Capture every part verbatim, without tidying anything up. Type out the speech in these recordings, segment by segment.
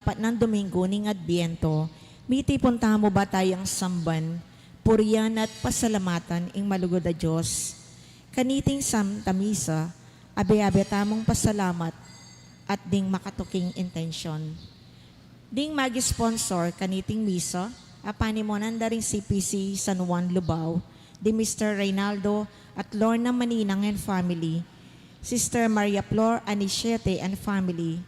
patnang Domingo ning Adbiento, mitipun tamu ba tayang samban, purian at pasalamatan ing malugud a Dios? Kaniting Santa Misa, abe-abe tamung pasalamat at ding makatuking intensyon. Ding mag-sponsor kaniting misa, a panimunan da ring C P C San Juan Lubao, di Mister Reynaldo at Lorna Maninang and family, Sister Maria Flor Anisiete and family,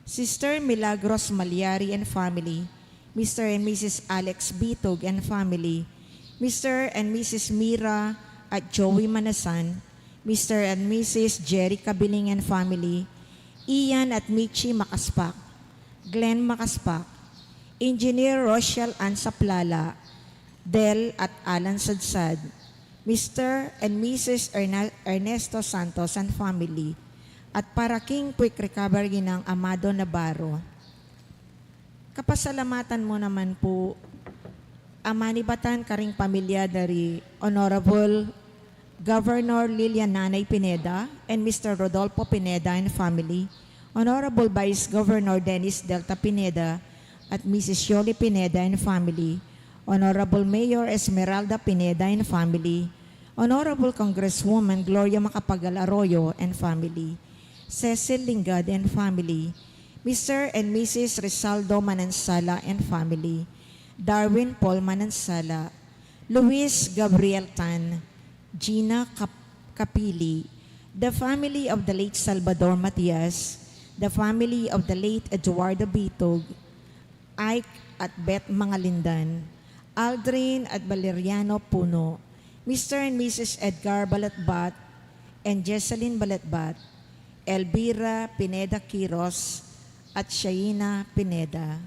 Sister Milagros Malyari and family, Mister and Missus Alex Bitog and family, Mister and Missus Mira at Joey Manasan, Mister and Missus Jerry Cabiling and family, Ian at Michi Makaspak, Glenn Makaspak, Engineer Rochelle Ann Saplala, Del at Alan Sadsad, Mister and Missus Erna-, Ernesto Santos and family, at para king quick recovery nang Amado Navarro. Kapasalamatan mu naman pu a manibatan karing pamilya dari Honorable Governor Lilian Nanay Pineda and Mister Rodolfo Pineda and family, Honorable Vice Governor Dennis Delta Pineda at Missus Yoli Pineda and family, Honorable Mayor Esmeralda Pineda and family, Honorable Congresswoman Gloria Macapagal Arroyo and family, Cecil Lingad and family, Mister and Missus Rizaldo Manansala and family, Darwin Paul Manansala, Luis Gabriel Tan, Gina Cap-, Capili, the family of the late Salvador Matias, the family of the late Eduardo Bitog, Ike at Beth Mangalindan, Aldrin at Valeriano Puno, Mister and Missus Edgar Balatbat and Jesseline Balatbat, Elvira Pineda Quiros at Shaina Pineda.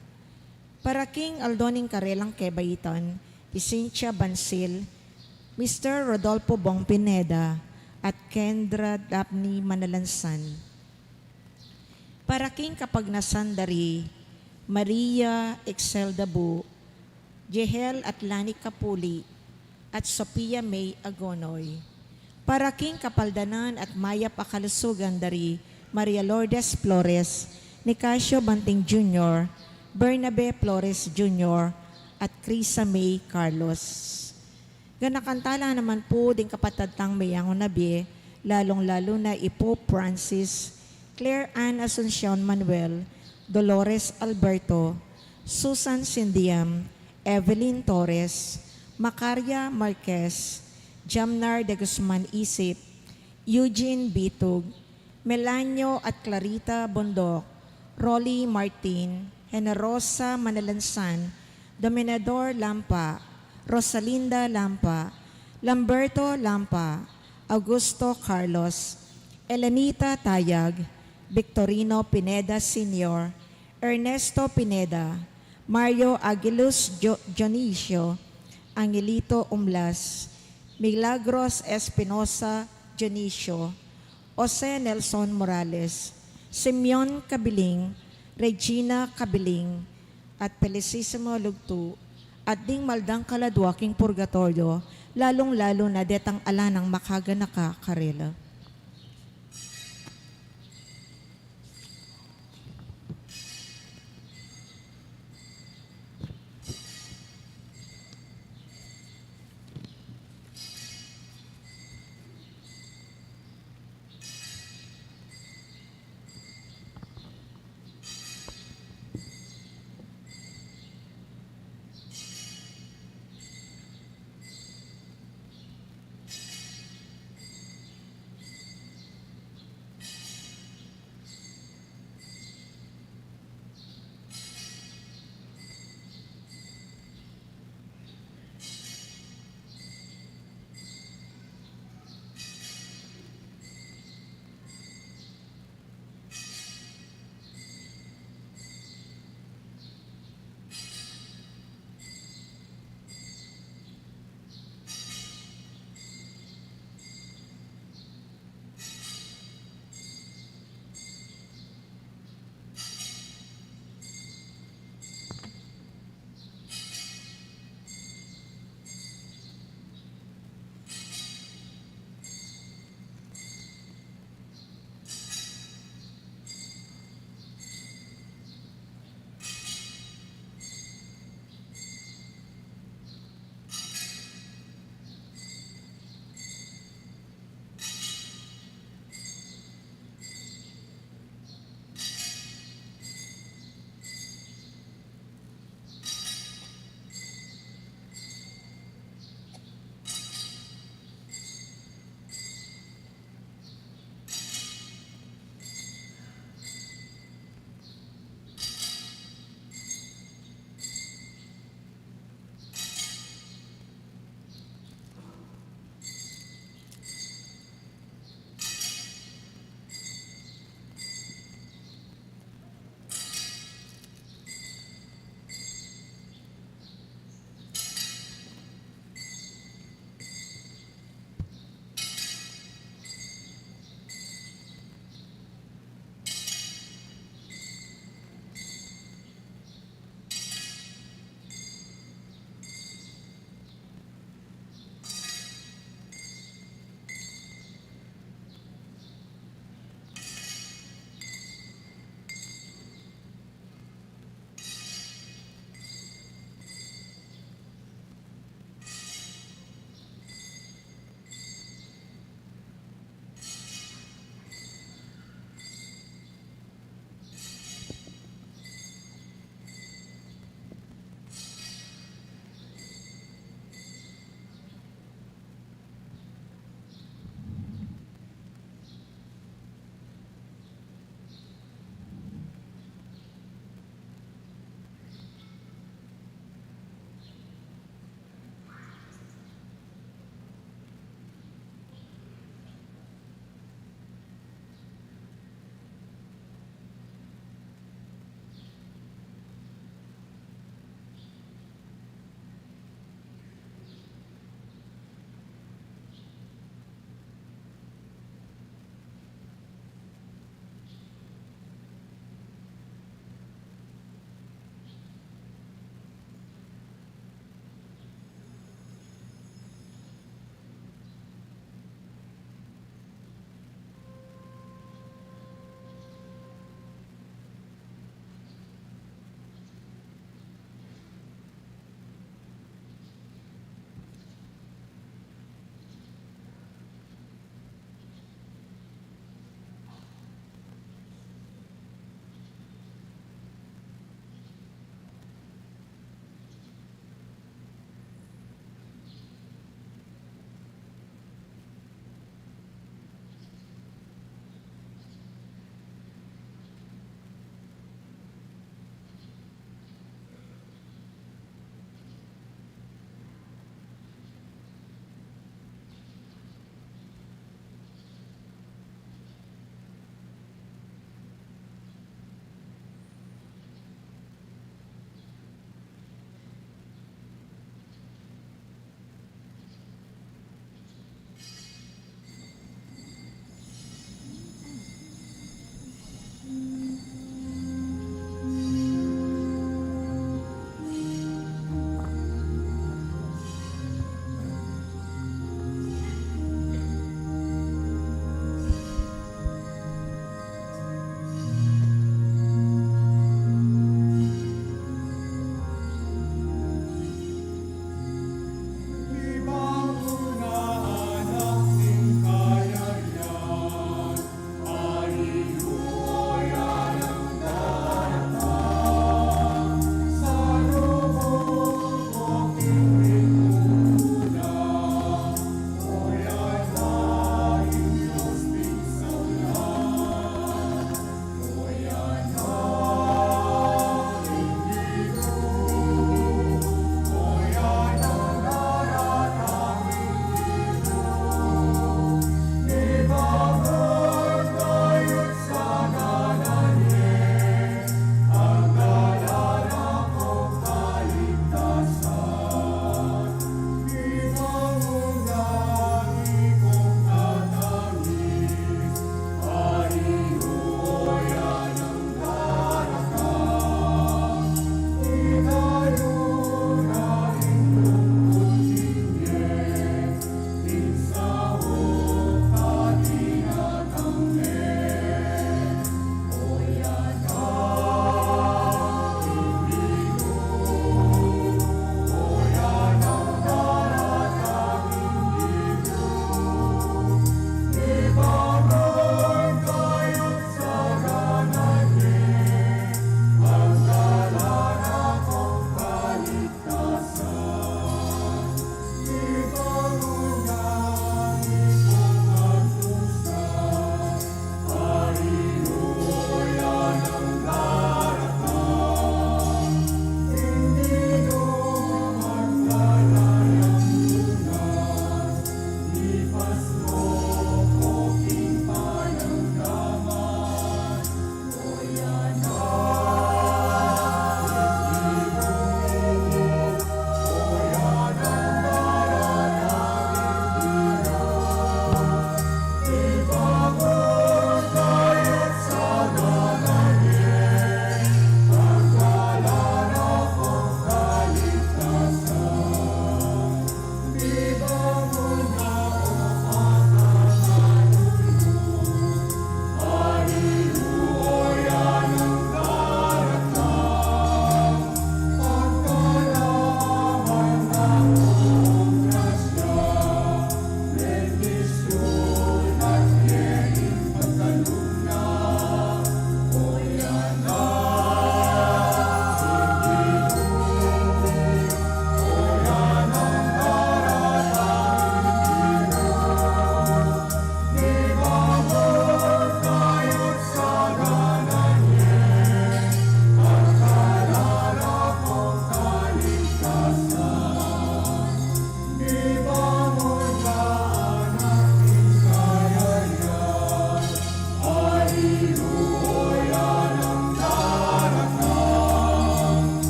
Para king aldo ning karelang kebaitan, Vicencia Bansil, Mister Rodolfo Bong Pineda, at Kendra Daphne Manalansan. Para king kapagnasan dari Maria Excel Dabu, Jehel at Lani Capuli, at Sophia May Agonoy. Para king kapaldanan at mayap a kalusugan dari Maria Lourdes Flores, Nicasio Banting Junior, Bernabe Flores Junior, at Crisa May Carlos. Ganakan tala naman pu ding kapatad tang meyangu na bie, lalung-lalu na i Pope Francis, Claire Ann Asuncion Manuel, Dolores Alberto, Susan Sindiam, Evelyn Torres, Macaria Marquez, Jamnar de Guzman Isip, Eugene Bitug, Melanio at Clarita Bondoc, Rolly Martin, Generosa Manalansan, Dominador Lampa, Rosalinda Lampa, Lamberto Lampa, Augusto Carlos, Elenita Tayag, Victorino Pineda Senior, Ernesto Pineda, Mario Aguilus Jo-, Dionisio, Angelito Umlas, Milagros Espinosa Dionisio, Jose Nelson Morales, Simeon Cabiling, Regina Cabiling, at Felicissimo Lugtu, at ding maldang kaladua king purgatoryo, lalung-lalu na detang ala nang makaganaka karela.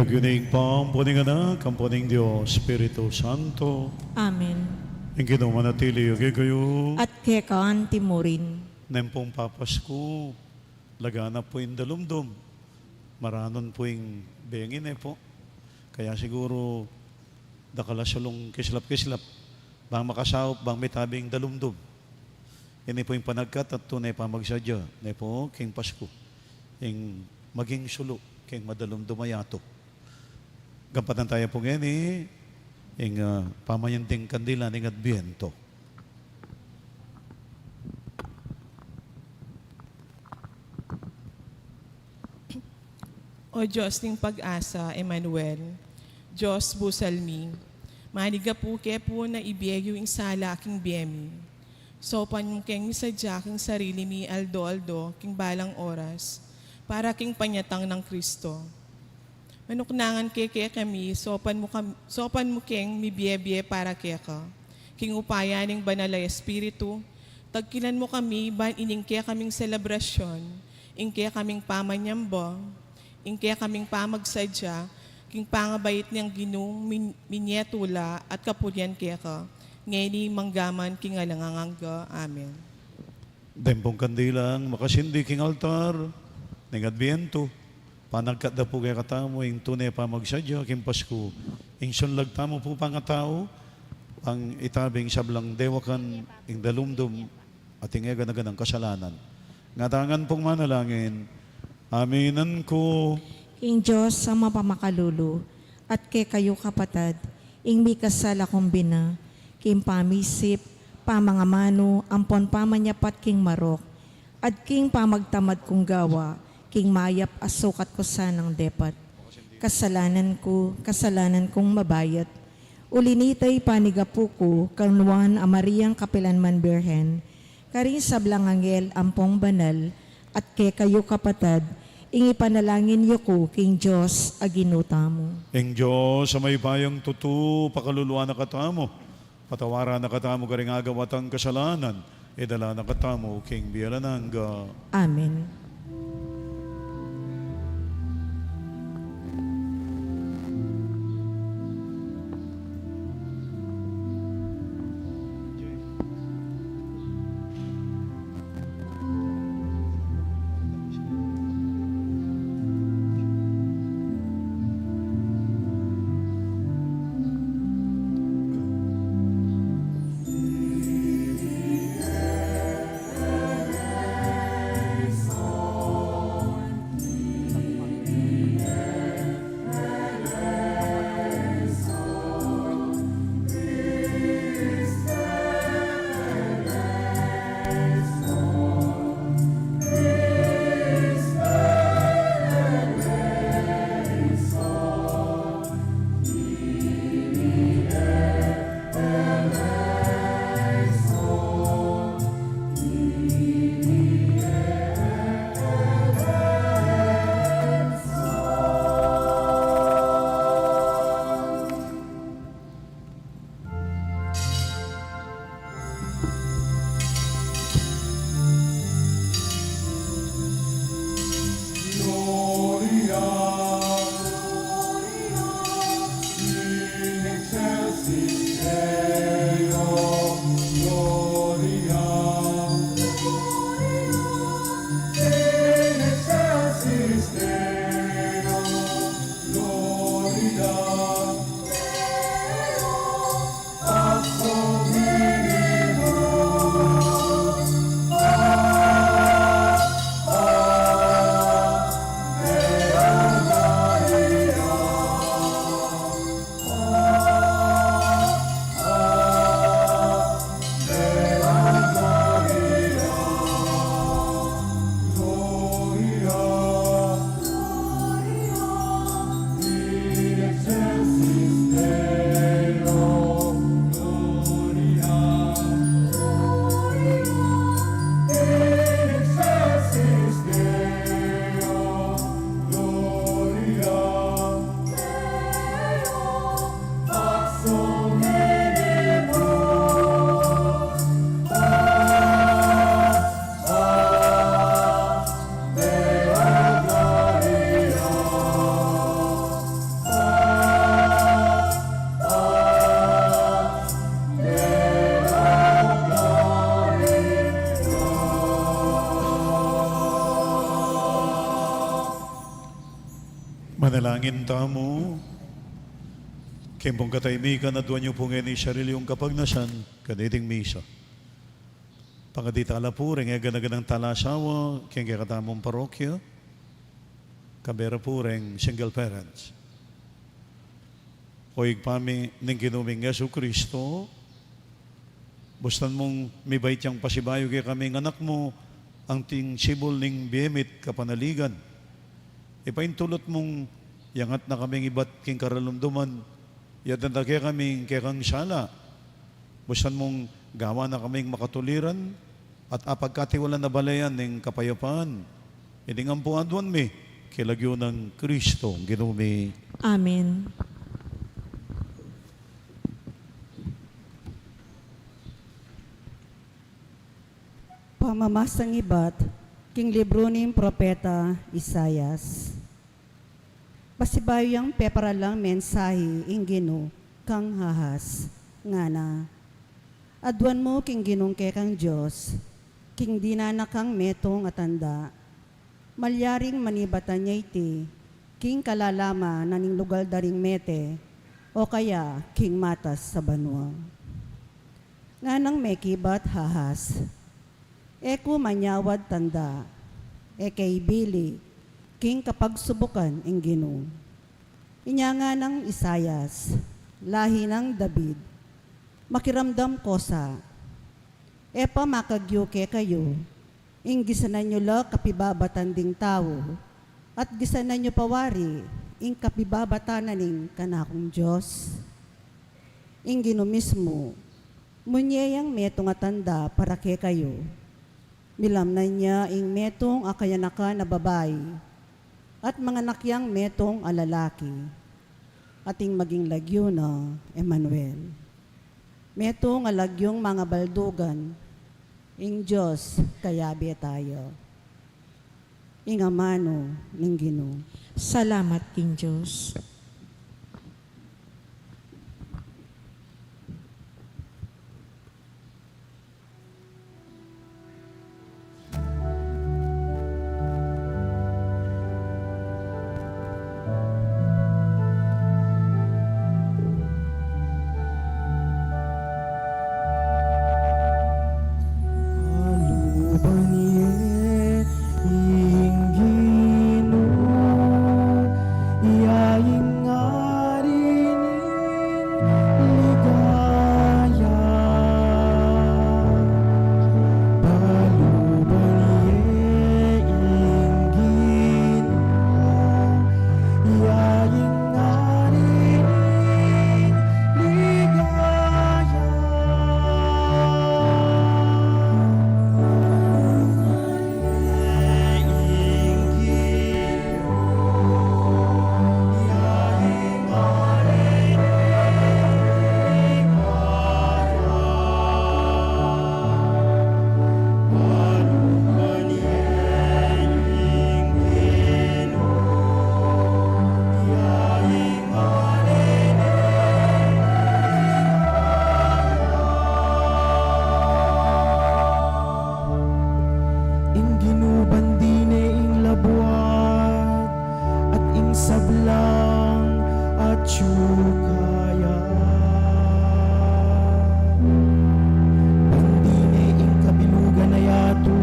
King lagyu ning Ibpa, ampo ning Anak, ampo ning Dios Espiritu Santo. Amen. Ing Ginu manatili ya kekayu. At keka anti murin. Neng pung papasku, laganap pu ing dalumdum. Maranun pu ing bengi, ne pu. Kaya siguru, dakal a sulung kislap-kislap. Bang makasaup, bang mitabi ing dalumdum. Ini pu ing panagkat at tune pamagsadya, ne pu, king Pasku. Ing maging sulu, king madalumdum a yatu. Gampatan taya pu ngeni, ing, ah, pamanyinting kandila ning Adbiento. O Dios ning pag-asa, Emmanuel, Dios busal mi, manigapu ke pu na ibie yu ing sala king bie mi. Saupan mu keng misadya king sarili mi aldo-aldo king balang oras, para king panyatang nang Kristo. Manuknangan ke kekami, saupan mu kam-, saupan mu keng mibie-bie para keka. King upaya ning Banal a Espiritu, tagkilan mu kami ban ining kekaming selebrasyon, ing kekaming pamanyamba, ing kekaming pamagsadya, king pangabait nang Ginu, min-, minie tula at kapurian keka, ngeni manggaman king alang angga. Amen. Deng pung kandilang makasindi king altar ning Adbiento, panagkat da pu kekatamu ing tune pamagsadya king Pasku, ing sunlag tamu pu pangatau, ing itabi ing sablang dewakan, ing dalumdum, at ing eganaganang kasalanan. Ngatanan pung manalangin, aminan ku. King Dios a mapamakalulu, at kekayu kapatad, ing mikasala kung bina, king pamisip, pamangamanu, ampon pamanyapat king marok, at king pamagtamad kung gawa, king mayap a sukat ku sanang depat. Kasalanan ku, kasalanan kung mabayat. Uli nita ipanigapu ku kang Nuan a Mariang kapilan man Birhen, karing sablang anghel ampong banal, at kekayu kapatad, ing ipanalangin yu ku king Dios a Ginu tamu. Ing Dios a mayupayang tutu, pakaluluan na katamu, patawaran na katamu karing agawa tang kasalanan, idala na katamu king bie alang angga. Amen. Langin tamu, king pung katahimikan, aduan yu pu ngeni sarili yung kapagnasan kaniting misa. Pangadi tala pu reng gana-ganang talasawa king kekatamung parokya, kabe ra pu reng single parents. O Ibpa mi ning Ginu ming Jesu Kristo, bustan mung mibait yang pasibayu kekami ing anak mu, anting sibul ning bie mi't kapanaligan. Ipaintulut mung iyangat na kaming ibat king karalumduman, iyadan na kekami ing kekang sala. Bustan mung gawan na kaming makatuliran at apagkatiwalan a balayan ning kapayapan. Iti ngan pu aduan mi king lagyu nang Kristo Ginu mi. Amen. Pamamasang ibat king libru ning propeta Isaias. Pasibayu yang peparalang mensahe ing Ginu kang Ahaz, ngana: Aduan mu king Ginung kekang Dios, king dinan na kang metung a tanda. Malyaring manibatan ya iti king kalalaman na ning lugal da ring mete, o kaya king matas a banua. Nganang mekibat Ahaz: E ku manyawad tanda, e ke ibili king kapagsubukan ing Ginu. Inya nganang Isaias, lahi nang David, makiramdam ko sa. E pa makagyu kekayu ing gisanan yu la kapibabatan ding tau, at gisanan yu pa wari ing kapibabatan na ning kanakung Dios? Ing Ginu mismu munye yang metung a tanda para kekayu. Milamnan ya ing metung a kayanakan a babai, at manganak yang metung a lalaki, at ing maging lagyu na Emmanuel. Metung a lagyung mangabaldugan, ing Dios kayabe taya. Ing amanu ning Ginu. Salamat king Dios. Paluban ye ing Ginu, iya ing ari ning ligaya. Paluban ye ing Ginu, iya ing ari ning ligaya. Ing Ginu bandi ne ing labuad at ing sablang atyu kaya. Bandi ne ing kabilugan a yatu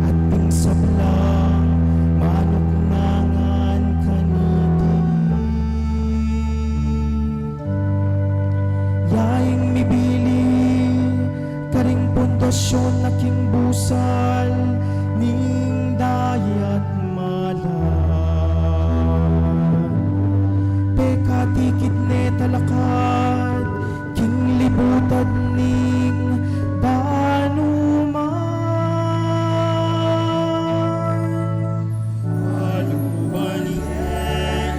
at ing sablang manuk nangan kaniti. Ya ing mibili karing pundasyun na king busal ning dayat malan. Pekatikit ne talakad king libutad ning danuman. Paluban ye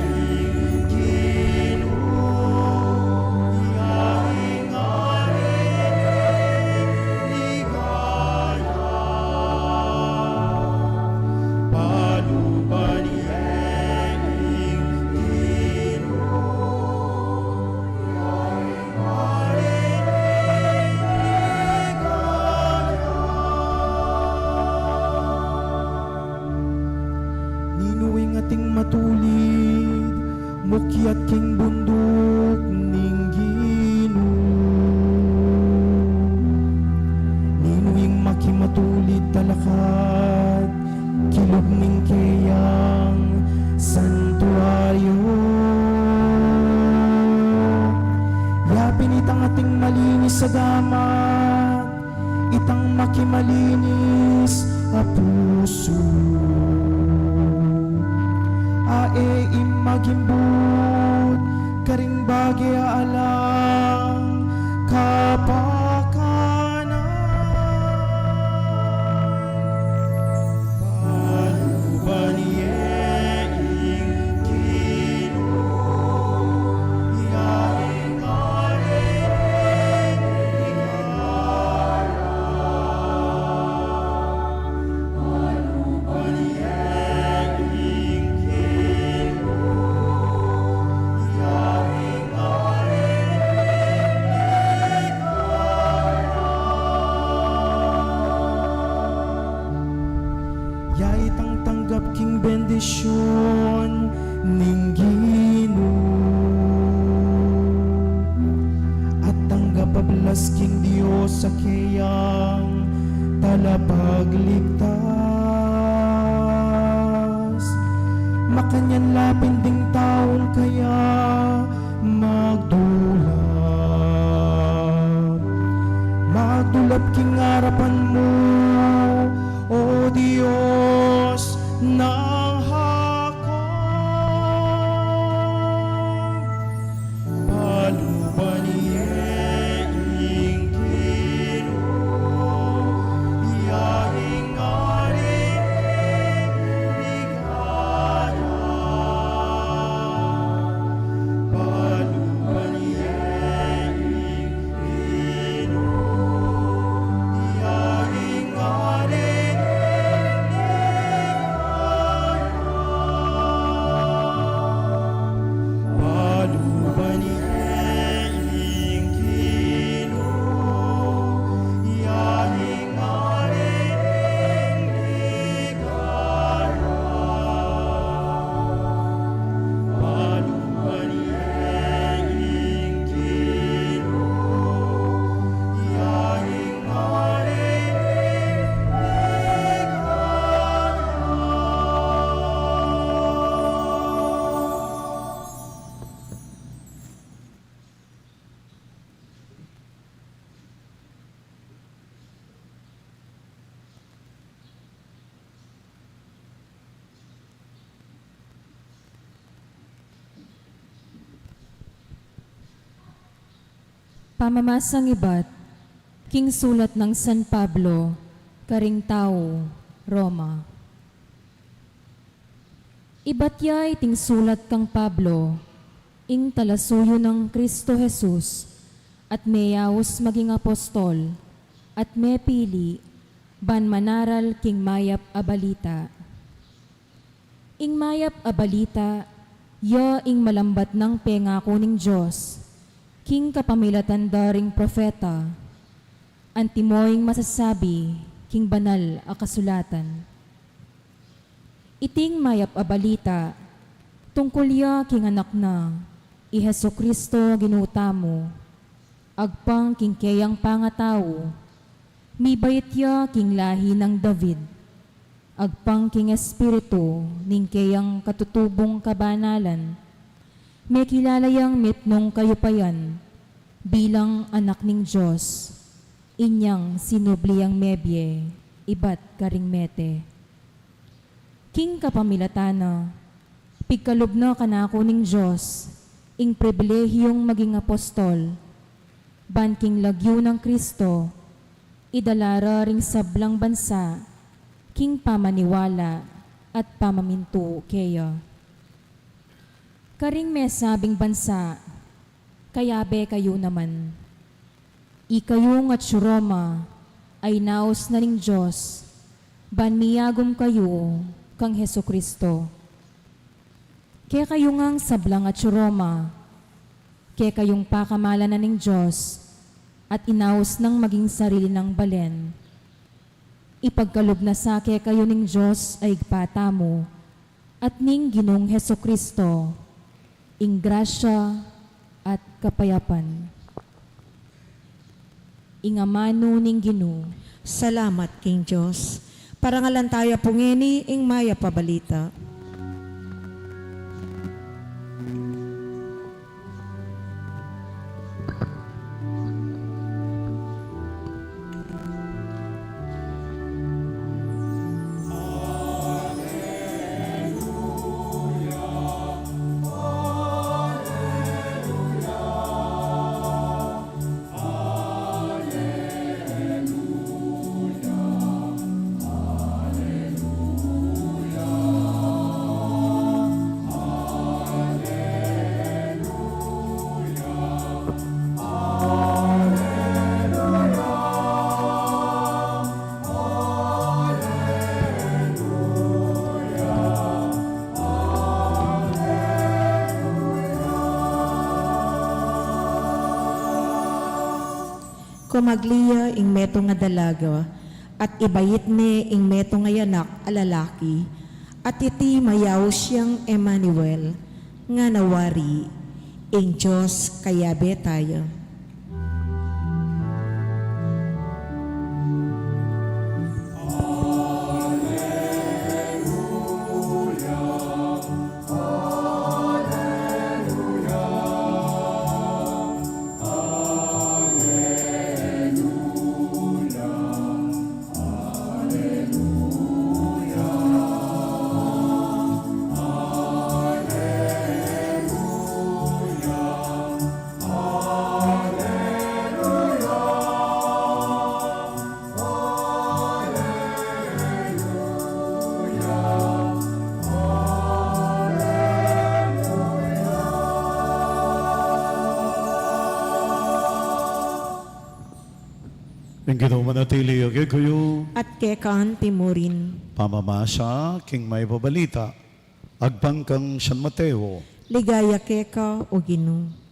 ing Ginu, iya ing ari ning ligaya. Paluban ye ing Ginu, iya ing ari ning malinis a daman, itang makimalinis a pusu. A e ing magimbut karing bage a alang kapakanan. Paluban ye ing Ginu, ya ing aring ligaya. Ya itang tanggap king bendisyun ning Ginu, at tanggap a blas king Dios a keyang talapagligtas. Makanyan la pin ding taung kaya magdulap, magdulap king arapan mu, O Dios nang Jacob. Paluban ye ing Ginu, ya ing aring ligaya. Paluban ye ing Ginu, ya ing aring ligaya. Paluban ye ing Ginu, ya ing aring ligaya. Paluban ye ing Ginu, ya ing aring ligaya. Pamamasang ibat king sulat nang San Pablo karing tau Roma. Ibat ya iting sulat kang Pablo, ing talasuyu nang Kristo Jesus, at meyaus maging apostol, at mepili ban manaral king Mayap a Balita. Ing Mayap a Balita ya ing malambat nang pengaku ning Dios king kapamilatan da ring propeta, antimo ing masasabi king Banal a Kasulatan. Iting Mayap a Balita tungkul ya king Anak na, i Jesucristo Ginu tamu, agpang king keyang pangatau, mibait ya king lahi nang David, agpang king Espiritu ning keyang katutubung kabanalan, mekilala yang mitmung kayupayan bilang Anak ning Dios, inyang sinubli yang mebie ibat karing mete. King kapamilatan na, pigkalub na kanaku ning Dios ing pribilehiyung maging apostol, ban king lagyu nang Kristo, idala ra ring sablang bansa king pamaniwala at pamamintu keya. Karing mesabing bansa, kayabe kayu naman. Ikayung atsu Roma a inaus na ning Dios ban miyagum kayu kang Jesucristo. Kekayu ngang sablang atsu Roma, kekayung pakamalan na ning Dios at inaus nang maging sarili nang balen. Ipagkalub na sa kekayu ning Dios a Ibpa tamu at ning Ginung Jesucristo ing grasya at kapayapan. Ing amanu ning Ginu. Salamat king Dios. Parangalan taya pu ngeni ing Mayap a Balita. Kumagli ya ing metung a dalaga, at ibait ne ing metung a anak a lalaki, at iti mayaus yang Emmanuel, ngana wari, ing Dios kayabe taya. Ing Ginu manatili ya kekayu. At keka anti mu rin. Pamamasa king mayap a balita agpang kang San Mateo. Ligaya keka, O Ginu.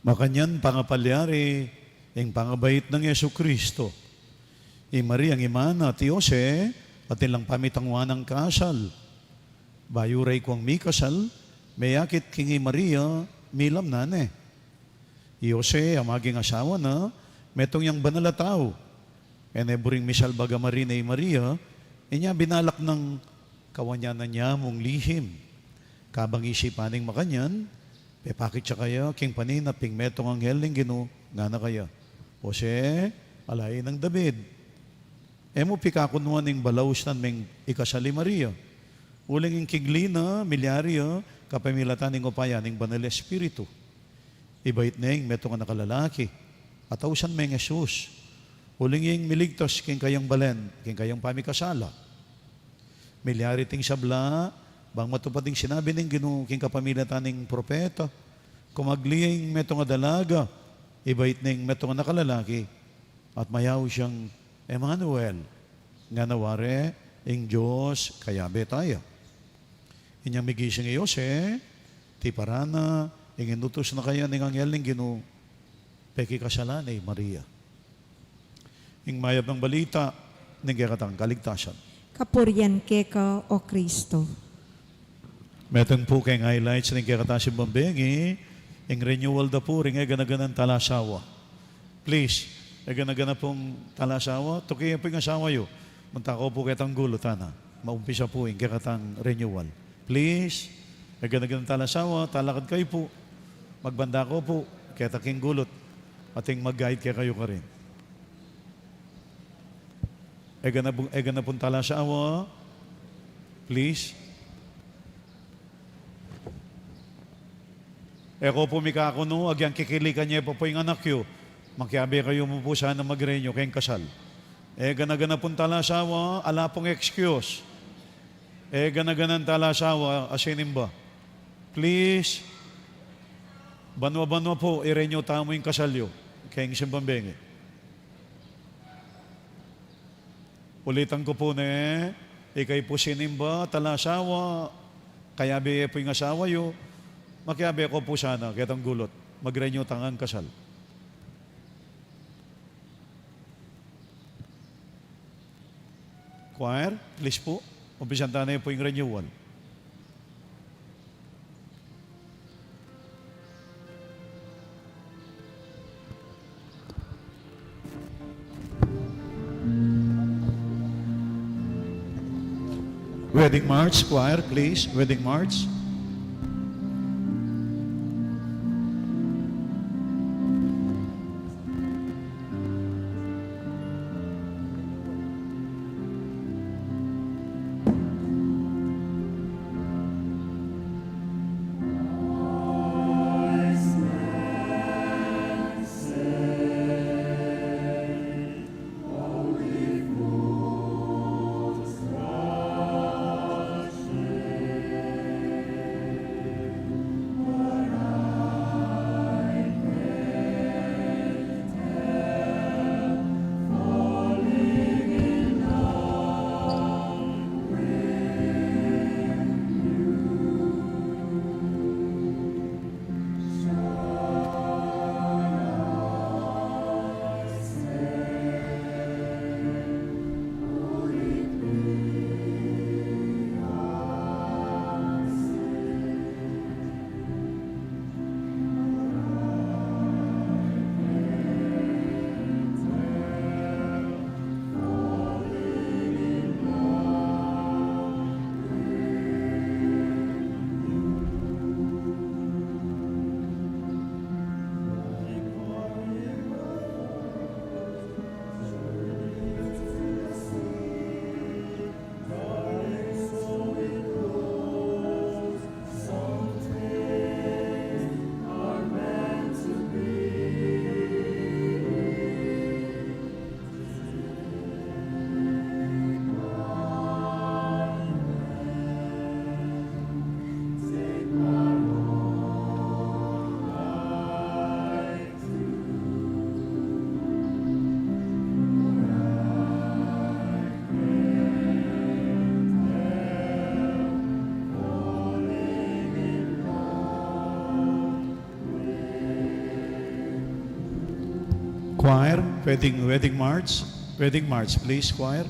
Makanyan pangapalyari ing pangabait nang Jesucristo. I Maria ing ima na at i Jose, atin lang pamitanguan ing kasal. Bayu reng kuang mikasal, meyakit king i Maria, milam na ne. I Jose, a maging asawa na, metung yang banal a tau. E ne buring misalbag a marine i Maria, inya binalak nang kawanyanan ya mung lihim. Kabang isipan ning makanyan, pepakit ya kaya king paninap ing metung a anghel ning Ginu, ngana kaya, Jose, ala nang David, e mu pikakunuan ing balaus nang meng ikasal i Maria. Uling ing kigli na, milyari ya kapamilatan ning upaya ning Banal Espiritu. Ibait ne ing metung a anak a lalaki, at ausan meng Jesus, uling ing miligtas king kayang balen, king kayang pamikasala. Milyari iting sabla, bang matupad ing sinabi ning Ginu king kapamilatan ning propeta, kumagli ya ing metung a dalaga, ibait ne ing metung a anak a lalaki, at mayaus yang Emmanuel, ngana wari, ing Dios kayabe taya. Inyang migising i Jose, tiparan na ing inutus na kaya ning anghel ning Ginu, pekikasalan ne i Maria. Ing mayap a balita ning kekatang kaligtasan. Kapurian keka, O Kristo. Metung pu keng highlights ning kekatang simbang bengi, ing renewal da pu ring e gana-ganang talasawa. Please, e gana-gana pung talasawa, tuki pu ing asawa yu. Munta ko pu ketang gulut, ana. Maumpisa pu ing kekatang renewal. Please, e gana-ganang talasawa, talakad kayu pu. Magbanda ko pu, keta king gulut. Ating mag-guide kekayu karin. E gana pu, e gana pung talasawa, please. E ko pu mikakunu, agyang kikilikan ye pa pu ing anak yu. Makiabe kayu mu pu sana mag-renew keng kasal. E gana-gana pung talasawa, ala pung excuse. E gana-ganang talasawa a sinimba. Please, banwa-banwa pu, i-renew tamu ing kasal yu keng simbang bengi. Ulitan ku pu ne, ikayu pu sinimba, talasawa, kayabe ye pu ing asawa yu, makiabe ko pu sana ketang gulut, mag-renew tang kasal. Choir, please pu. Umpisan ta ne pu ing renewal. Wedding March, choir, please. Wedding March. Choir, wedding, wedding march. Wedding march, please, choir.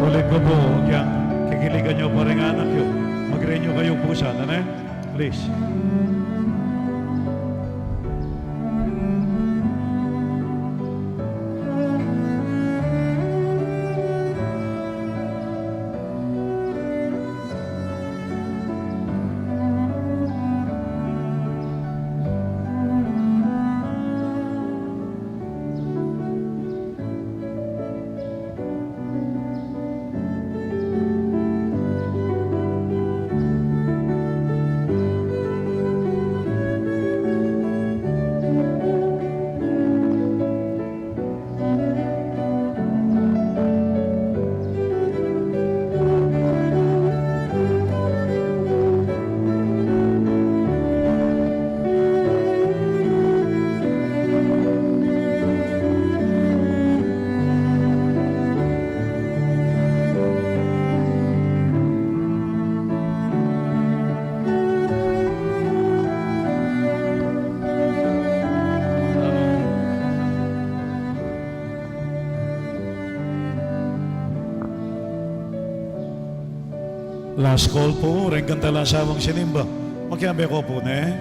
Ulit ko pu, yang kikiligan yu pa ring anak yu. Mag-renew kayu pu sana, ne? Please. Last call pu, reng kang talang sawang sinimba. Makiabe ko pu, ne?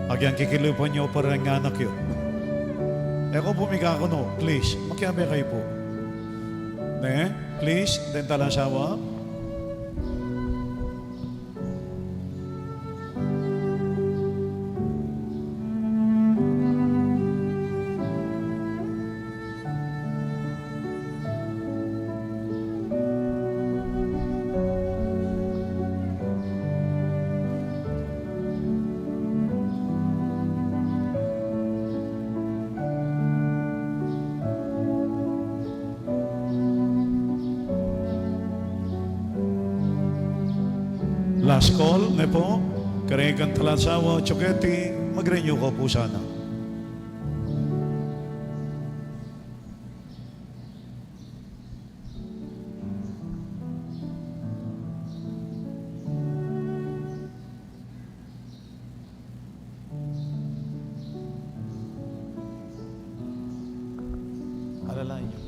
Agyang kikiligan yu pa reng anak yu. E ko pu mikakunu, please. Makiabe kayu pu. Ne? Please, deng talang sawa. Last call, ne pu? Kareng kang talang sawa, Chuketi, mag-renew ko pu sana. Alalayan yu.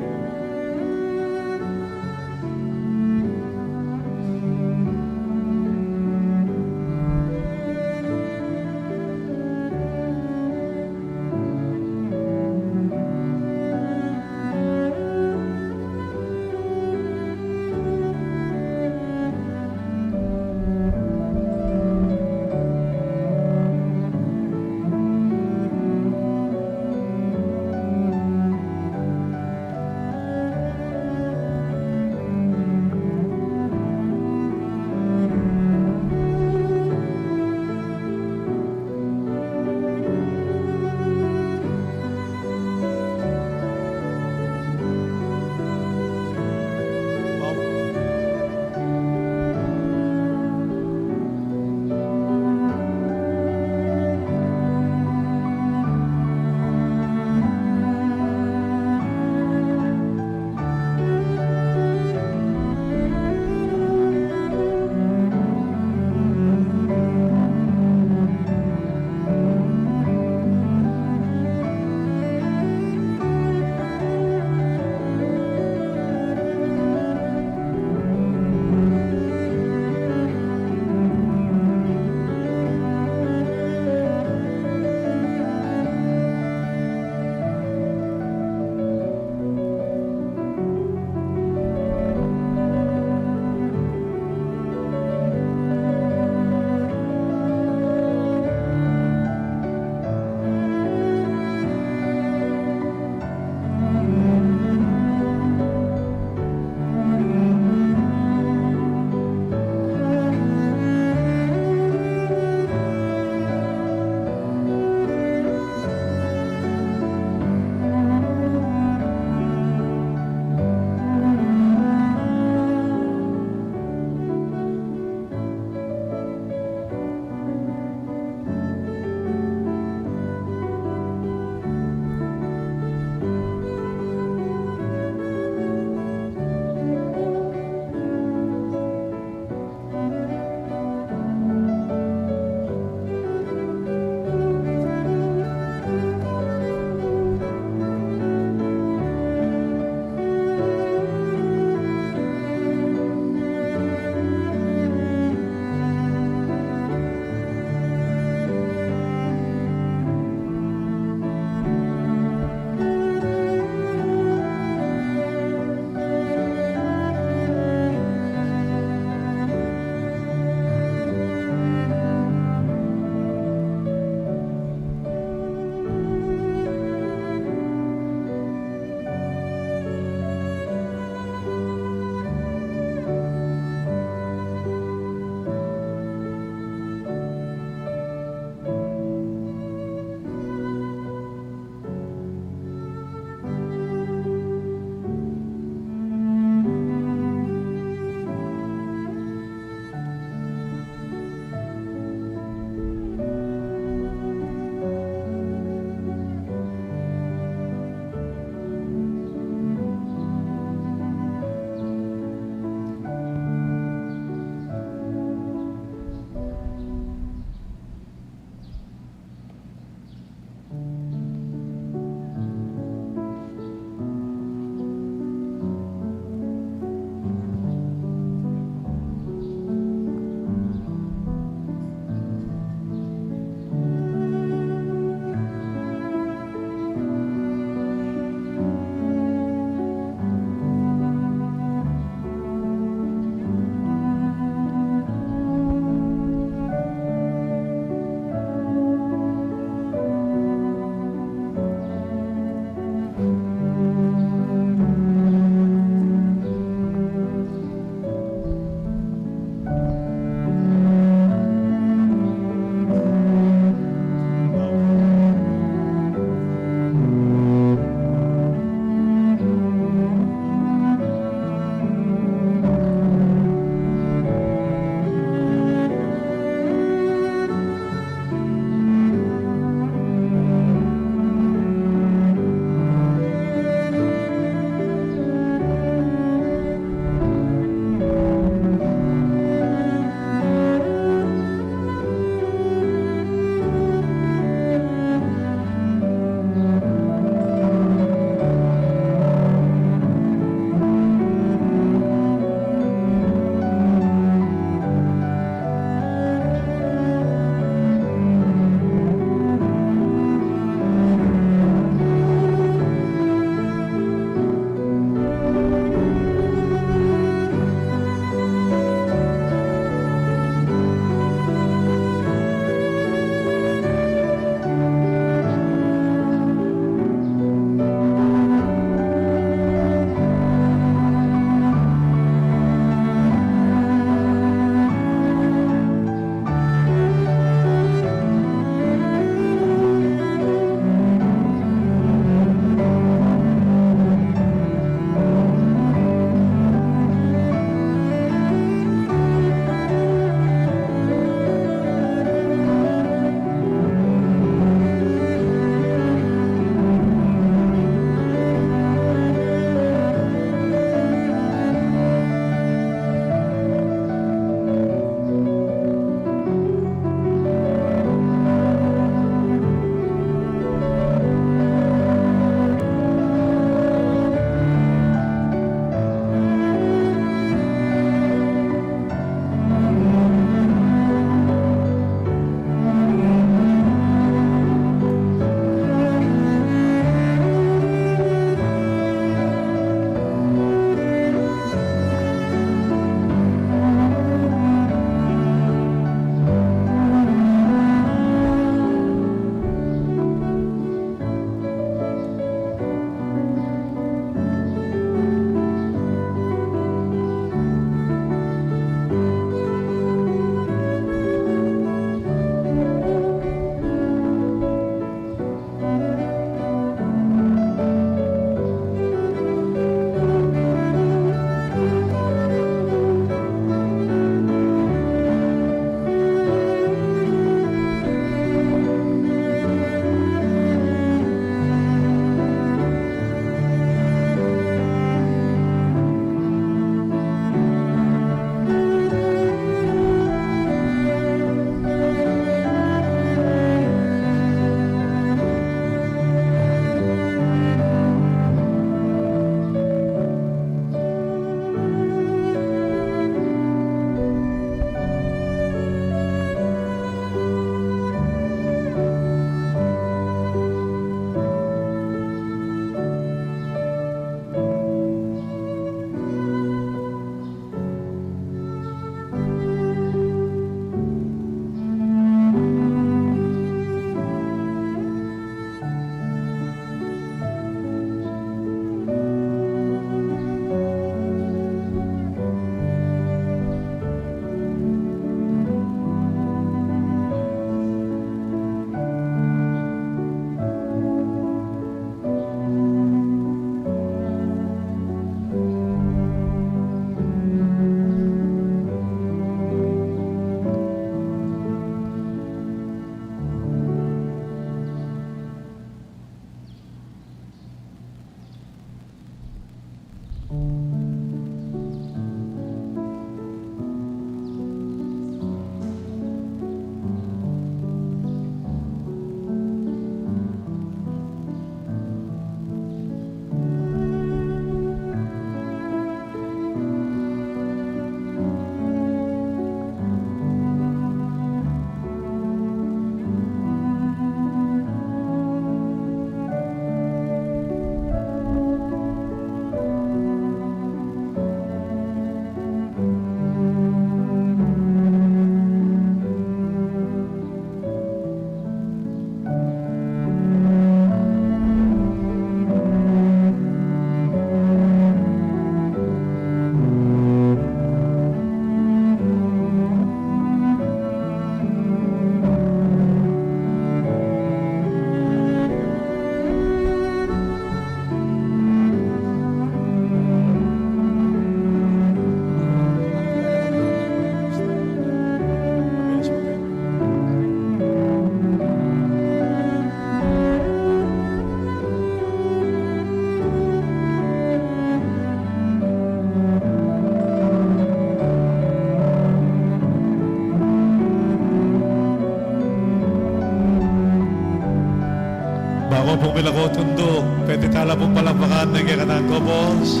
Baku pung milako tunduk, pwede tala pung palakpakan deng kekatang kobos.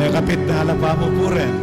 Mekapit na la pa mu pu rin.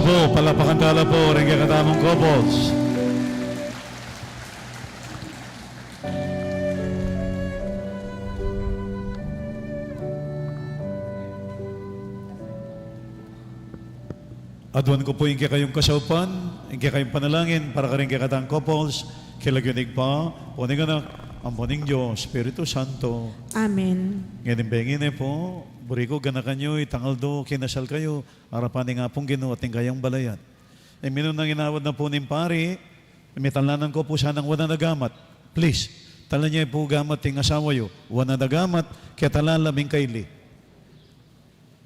Po, palapakan tala po ring kekatamung couples. Aduan ku pu ing kekayung kasaupan, ing kekayung panalangin para karing kekatang couples, king lagyu ning Ibpa, ampo ning Anak, ampo ning Dios Espiritu Santo. Amen. Ngening bengi ne pu, buri ku ganakan yu itang aldo kinasal kayu, arapan ning Apung Ginu at ning kayang balayan. Ing minunang inawad na pu ning pari, mitalanan ko pu sanang wanan a gamat. Please, talan ye pu gamat ing asawa yu. Wanan a gamat, ketalan la ing kaili.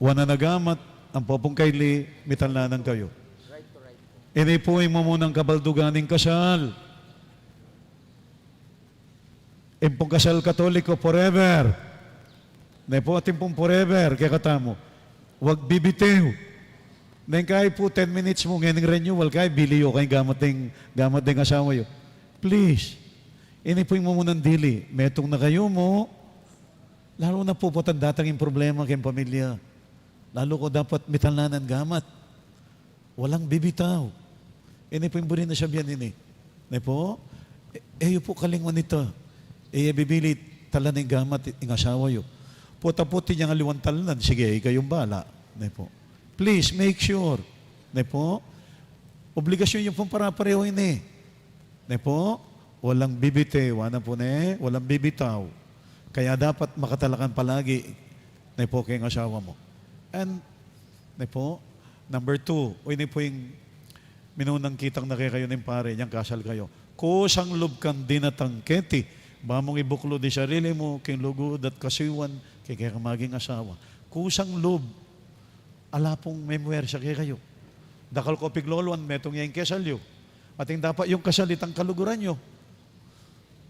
Wanan a gamat, ampo pung kaili, mitalanan kayu. Ini pu ing mumunang kabaldugan ning kasal. Ing pung kasal Katoliko, forever. Ne pu, atin pung forever kekatamu. Wag bibitiw. Neng kai pu, ten minutes mu, ngening renewal kai, bili yu keng gamat ding, gamat ding asawa yu. Please. Ini pu ing mumunang dili. Metung na kayu mu. Lalu na pu potang datang ing problema keng pamilya. Lalu ko dapat mitalanan gamat. Walang bibitaw. Ini pu ing buri nang sabian ini. Ne pu? E, e yu pu kalingwan ita. E ye bibili talan ing gamat ing asawa yu. Pota pu atin yang aliwang talanan, sige, e kayung bala. Ne pu? Please make sure. Ne pu? Obligasyun yu pung pare-pareho ini. Ne pu? Walang bibitiw, ana pu ne, walang bibitaw. Kaya dapat makatalakan palagi, ne pu, keng asawa mu. And, ne pu, number two, o ini pu ing minunang kitang na kekayu ning pari, inyang kasal kayu. Kusang lub kang dinatang keti, ba mung ibuklud ing sarili mu king lugud at kasuyuan king kekang maging asawa. Kusang lub. Ala pung memuwersa kekayu. Dakal ko pigloloan, metung ya ing kesal yu. Atin dapat yung kasal itang kaluguran yu.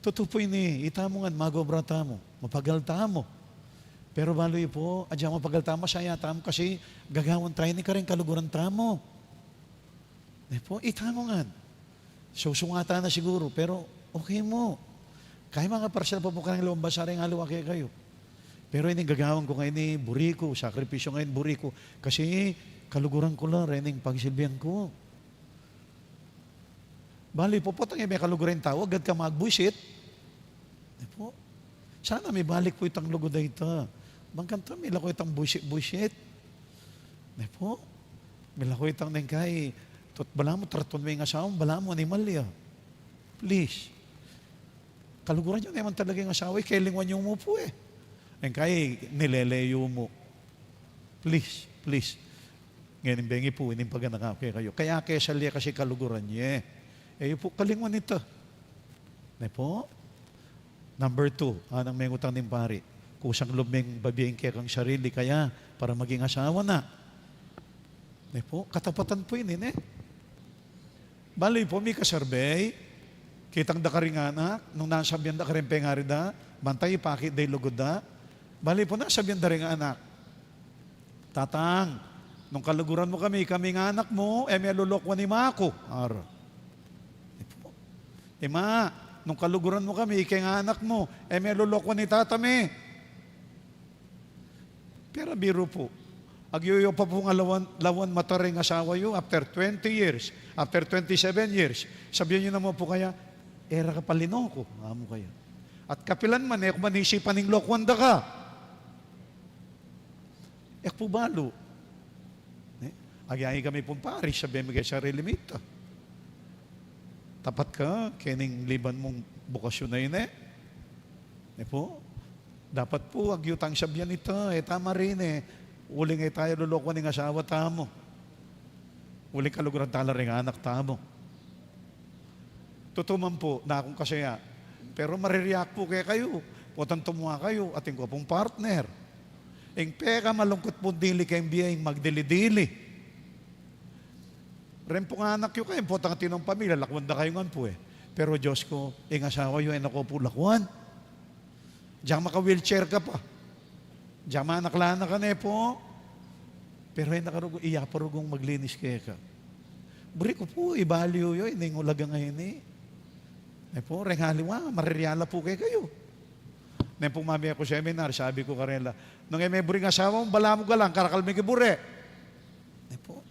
Tutu pu ini, itamu ngan, mag-obra tamu, mapagal tamu. Pero balu yu pu, agyang mapagal tamu, masaya tamu, kasi gagawan tamu ini kareng kaluguran tamu. Ne pu, itamu ngan. Susungatan na siguru, pero okay mu. Kaya mga parsel pa pu kareng lumabas, aring aliwa kekayu. Pero ining gagawan ku ngeni, buri ku, sakripisyu ngeni, buri ku. Kasi kaluguran ku la, rening pagsilbian ku. Bali pu, potang e me kaluguran ing tau, agad ka magbuisit. Ne pu? Sana mibalik pu itang lugud a ita. Bang kanita, milako itang buisit-buisit. Ne pu? Milako itang neng kai, tut balamu, tratun me ing asawa mu, balamu animal ya. Please. Kaluguran yu ne man talaga ing asawa, e, kelingwan yu mu pu e. Neng kai, nilele yu mu. Please, please. Ngening bengi pu, ining paganaka ku kekayu. Kaya kesal ye kasi kaluguran ye. E yu pu kalingwan ita. Ne pu? Number two, anang mengutang ning pari. Kusang lub meng babie ing kekang sarili kaya para maging asawa na. Ne pu? Katapatan pu ini, ne? Bali pu, mika-survey, kitang da karing anak, nung nasabian da kareng pengari da, bantay ipakit da ing lugud da. Bali pu, nasabian da ring anak, "Tatang, nung kaluguran mu kami, kami ing anak mu, e me lolokuan i ma ku." Ara. "Ima, nung kaluguran mu kami, ika ing anak mu, e me lolokuan i tata mi." Pero biru pu, agyu yu pa pung lawan, lawan mata ring asawa yu after twenty years, after twenty-seven years. Sabian yu naman pu kaya, "E ra ka pa linoku," nga mu kaya. "At kapilan man, e ku man isipan ing lokuan da ka." E ku pu balu. Ne? Agyang kami pung pari, sabian mi keng sarili mi ita. Tapat ka kening liban mung bokasyun a ini. Ne pu? Dapat pu, agyu tang sabian ita, e ta marine, uling e ta ya lolokuan ing asawa tamu. Uling kaluguran tala ring anak tamu. Tutu man pu, nakung kasaya. Pero marireact pu kekayu, potang tumua kayu, atin ko pung partner. Ing pekamalungkut pung dili keng bie, ing magdili-dili. Ren pung anak yu kayu, potang atin nong pamilya, lakuan da kayu ngan pu e. Pero Dios ku, ing asawa yu, e na ko pu lakuan. Diang maka-wheelchair ka pa. Diang manakla na ka, ne pu? Pero e na ka rugung, iya pa rugung maglinis keka. Buri ku pu, ibaliw yu ining ulagang ini. Ne pu, reng aliwa, marireact la pu kekayu. Neng pung mamie ku seminar, sabi ku karela, "Nung e me buri ing asawa mu, balamu galang, karakal me king buri." Ne pu?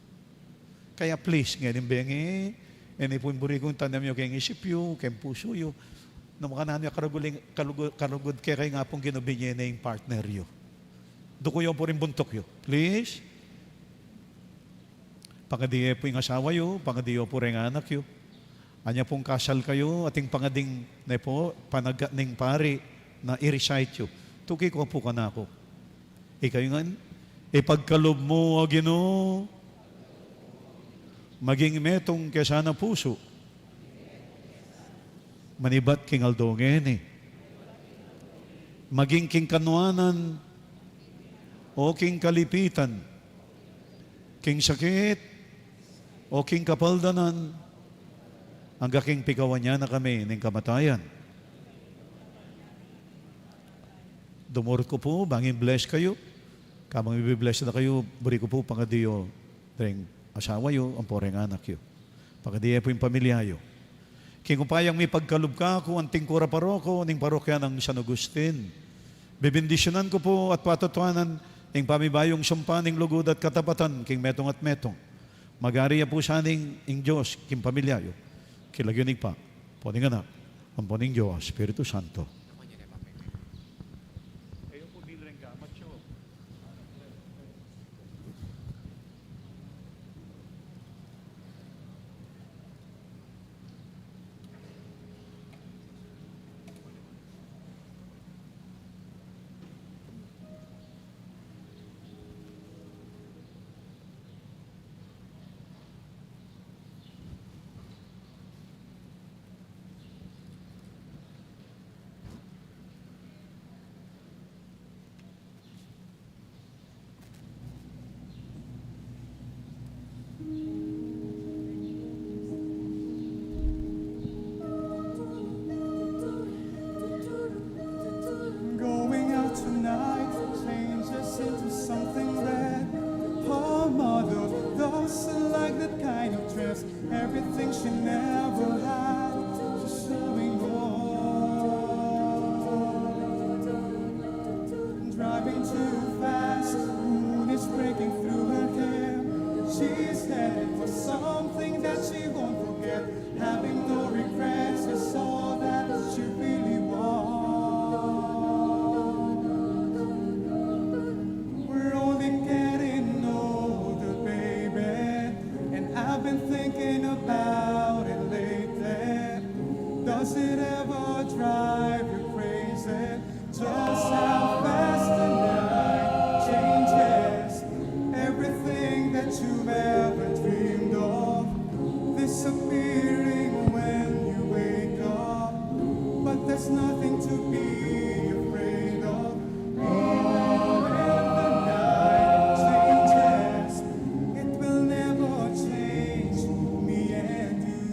Kaya please, ngening bengi, ini pu ing buri kung tanam yu keng isip yu, keng pusu yu, na makananu ya karugud, kalugu-, karugud kekayu ing Apung Ginu, binye ne ing partner yu. Duku yu pu ring buntuk yu. Please. Pangadi ye pu ing asawa yu, pangadi yu pu ring anak yu. Anya pung kasal kayu, ating pangading ne pu, panagat ning pari na i-recite yu. Tuki ko pu kanaku. Ikayu ngan, ipagkalub mu, O Ginu, maging metung kesa na pusu. Manibat king aldo ngeni. Maging king kanuanan, o king kalipitan, king sakit, o king kapaldanan, angga king pikawan ya na kami ning kamatayan. Dumurut ku pu, bang i-bless kayu. Kabang i-bless na kayu, buri ku pu, pangadi yu ring asawa yu, ampo ring anak yu. Pangadi ye pu ing pamilya yu. King upayang mipagkalub kaku, anting kura paroko ning parokya nang San Agustin, bebendisyunan ku pu at patutuanan ing pamibayung sumpa ning lugud at katapatan king metung at metung. Magari ya pu sana ing Dios king pamilya yu. King lagyu ning Ibpa, ampo ning Anak, ampo ning Dios Espiritu Santo. Going out tonight changes into something red. Her mother doesn't like that kind of dress. Everything she never had, she's showing off. Driving too fast, moon is breaking through her hair. She's headed for something that she won't forget. Having no regrets is all that she really wants. We're only getting older, baby, and I've been thinking about it lately. Does it ever drive you crazy? Just how fast the night changes. Everything that you've ever dreamed of disappearing when you wake up. But there's nothing to be afraid of. Even if the night changes, it will never change me and you.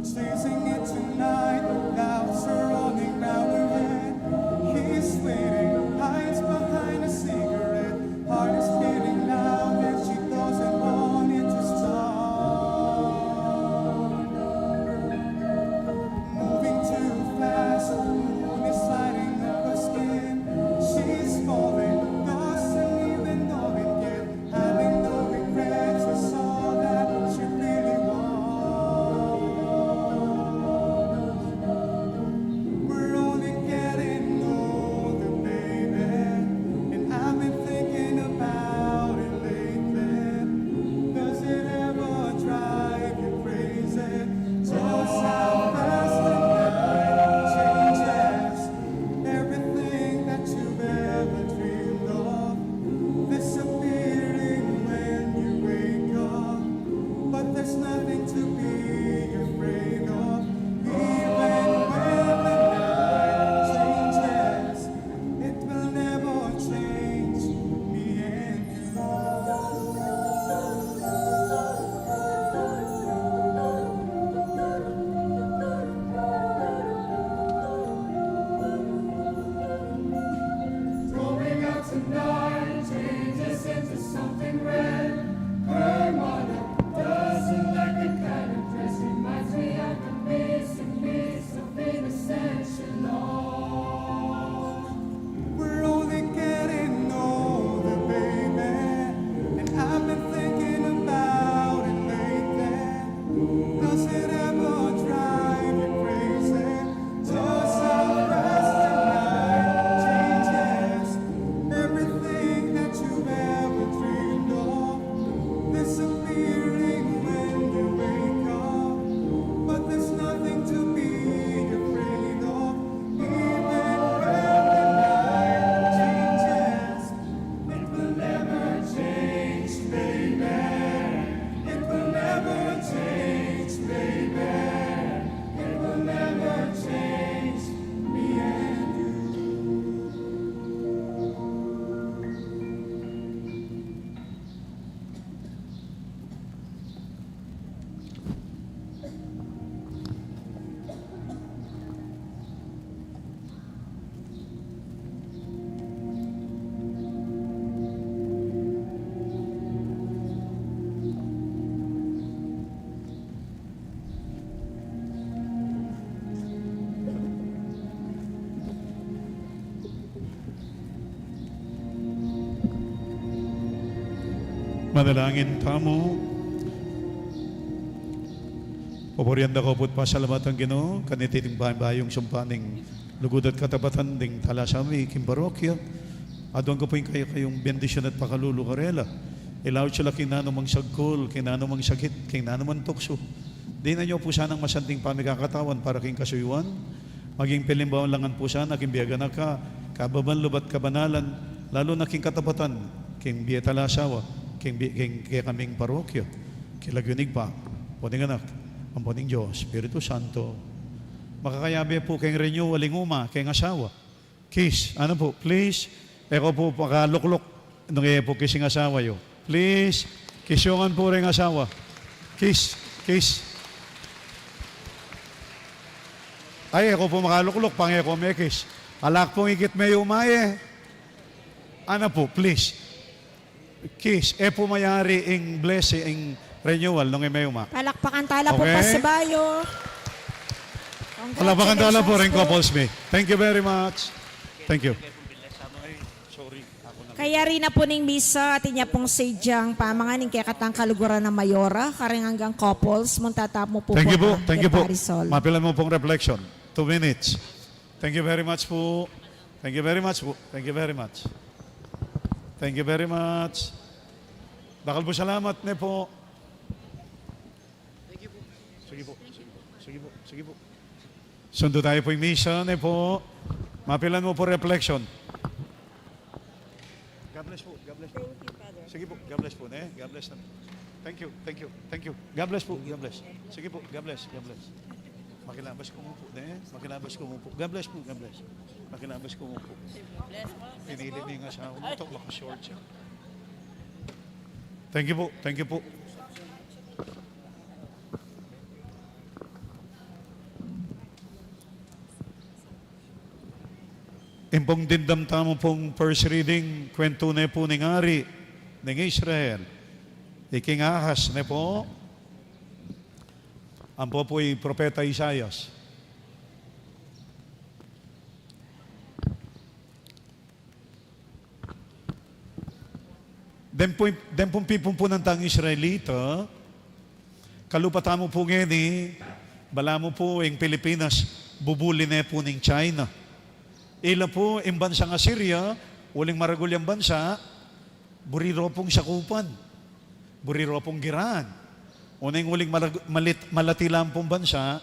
Chasing it tonight, clouds are rolling round her head. He's waiting, hides behind a cigarette. Heart is beating loud and she doesn't want it to stop. Manalangin tamu. Pupurian da ko pu't pasalamatan, Ginu, kaniting bayung sumpa ning lugud at katapatan ding talasa mi king parokya. Aduan ku pu ing kekayung bendisyun at pakalulu karela. Ilaut ya la king nanumang sagkul, king nanumang sakit, king nanumang tuksu. Dinan yu pu sanang masanting pamikakatawan para king kasuyuan, maging palimbawang langan pu sana king bie anak ka, kababan, lub at kabanalan, lalu na king katapatan, king bie talasawa, king bie, king kekaming parokya, king lagyu ning Ibpa, ampo ning Anak, ampo ning Dios Espiritu Santo. Makakayabe pu king renewal ing uma, king asawa. Kiss. Ano pu? Please. E ko pu makalukluk nung e pu kiss ing asawa yu. Please. Kiss yu ngan pu ring asawa. Kiss. Kiss. Ay, e ko pu makalukluk pang e ko me-kiss. Ala ku pung ikit me yu, uma e. Ano pu? Please. Kiss. E pu mayari ing blessing, ing renewal nung e me uma. Palakpakan tala pu, okay, pasibayu. Palakpakan tala pu ring couples mi. Thank you very much. Thank you. Kayari na pu ning misa, atin ya pung sadiang pamangan ing kekatang kaluguran a mayora, karing anggang couples, munta tamu pu. Thank you pu. Thank you pu. Mapilan mu pung reflection. Two minutes. Thank you very much pu. Thank you very much pu. Thank you very much. Thank you very much. Dakal pung salamat ne pu. Sige pu. Sige pu. Sige pu. Sige pu. Sundu tayu pu ing misa ne pu. Mapilan mu pu reflection. God bless pu. God bless pu. Sige pu. God bless pu ne. God bless na. Thank you. Thank you. Thank you. God bless pu. God bless. Sige pu. God bless. God bless. Makilabas ku mu pu ne. Makilabas ku mu pu. God bless pu. God bless. Makilabas ku mu pu. Pinili ne ing asawa mu, to, maka-short siya. Thank you pu. Thank you pu. Ing pung dimdam tamu pung first reading, kwentu ne pu ning ari ning Israel, i King Ahaz ne pu, ampo pu i propeta Isaias. Deng pu, deng pung pipumpunan tang Israelita, kalupa tamu pu ngeni, balamu pu ing Pilipinas, bubuli ne pu ning China. Ila pu ing bansang Assyria, uling maragul yang bansa, buri ro pung sakupan, buri ro pung giraan. Oneng uling malag-, malit-, malati la pung bansa,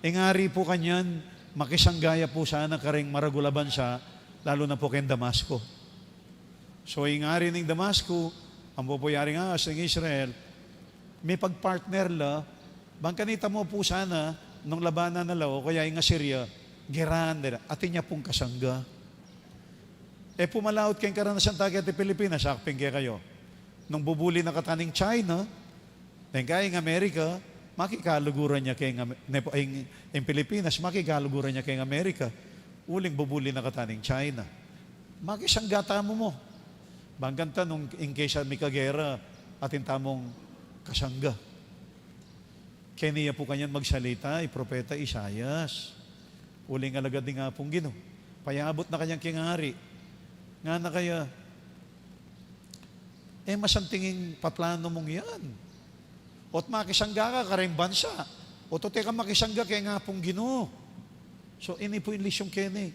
ing ari pu kanyan, makisangga ya pu sana karing maragul a bansa, lalu na pu keng Damasco. So, ing ari ning Damasco, ampo pu i aring Ahaz ning Israel, mipag-partner la, bang kanita mu pu sana, nung labanan na la, o kaya ing Assyria, giraan da la, atin ya pung kasangga. E pu malaut keng karanasan ta keti Pilipinas, akping kekayu. Nung bubuli na kata ning China, deng kaya ing Amerika, makikaluguran ya keng Am-, ne pu, ing, ing Pilipinas, makikaluguran ya keng Amerika, uling bubuli na kata ning China. Makisangga tamu mu. Bang kanita nung in case a mikagera, atin tamung kasangga. Keni ya pu kanyan magsalita i propeta Isaias. Uling alagad ning Apung Ginu. Payabut na kanyan king ari. Ngana kaya, e masanting ing paplanu mung yan. O't makisangga ka kareng bansa. O't e ka makisangga keng Apung Ginu. So, ini pu ing lisyun keni.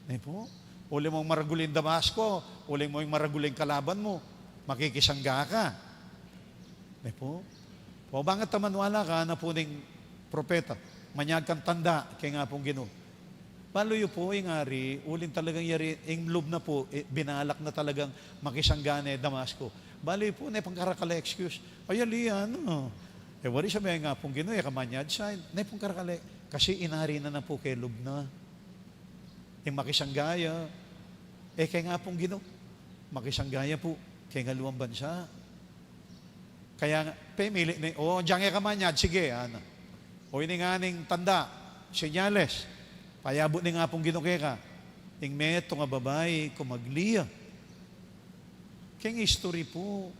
Ne pu? Uli mung maragul ing Damasco, uli mung maragul ing kalaban mu, makikisangga ka. Ne pu? O bang kanita maniwala ka, ngana pu ning propeta, manyad kang tanda keng Apung Ginu. Balu yu pu, ing ari, uling talagang yari, ing lub na pu, e, binalak na talagang makisangga ne Damasco. Balu yu pu, ne pang karakal a excuse. Ay, ali, ano, e, wari sa me ing Apung Ginu, e ka manyad sa, ne pang karakal a, kasi inari na na pu keng lub na. Ing makisangga ya, e keng Apung Ginu, makisangga ya pu keng aliwang bansa. Kaya nga, pemili ne, o, dinan e ka manyad, sige, ana. O, ini ngan ing tanda, senyales, payabut ning Apung Ginu keka, ing metung a babai, kumagli ya. Keng history pu,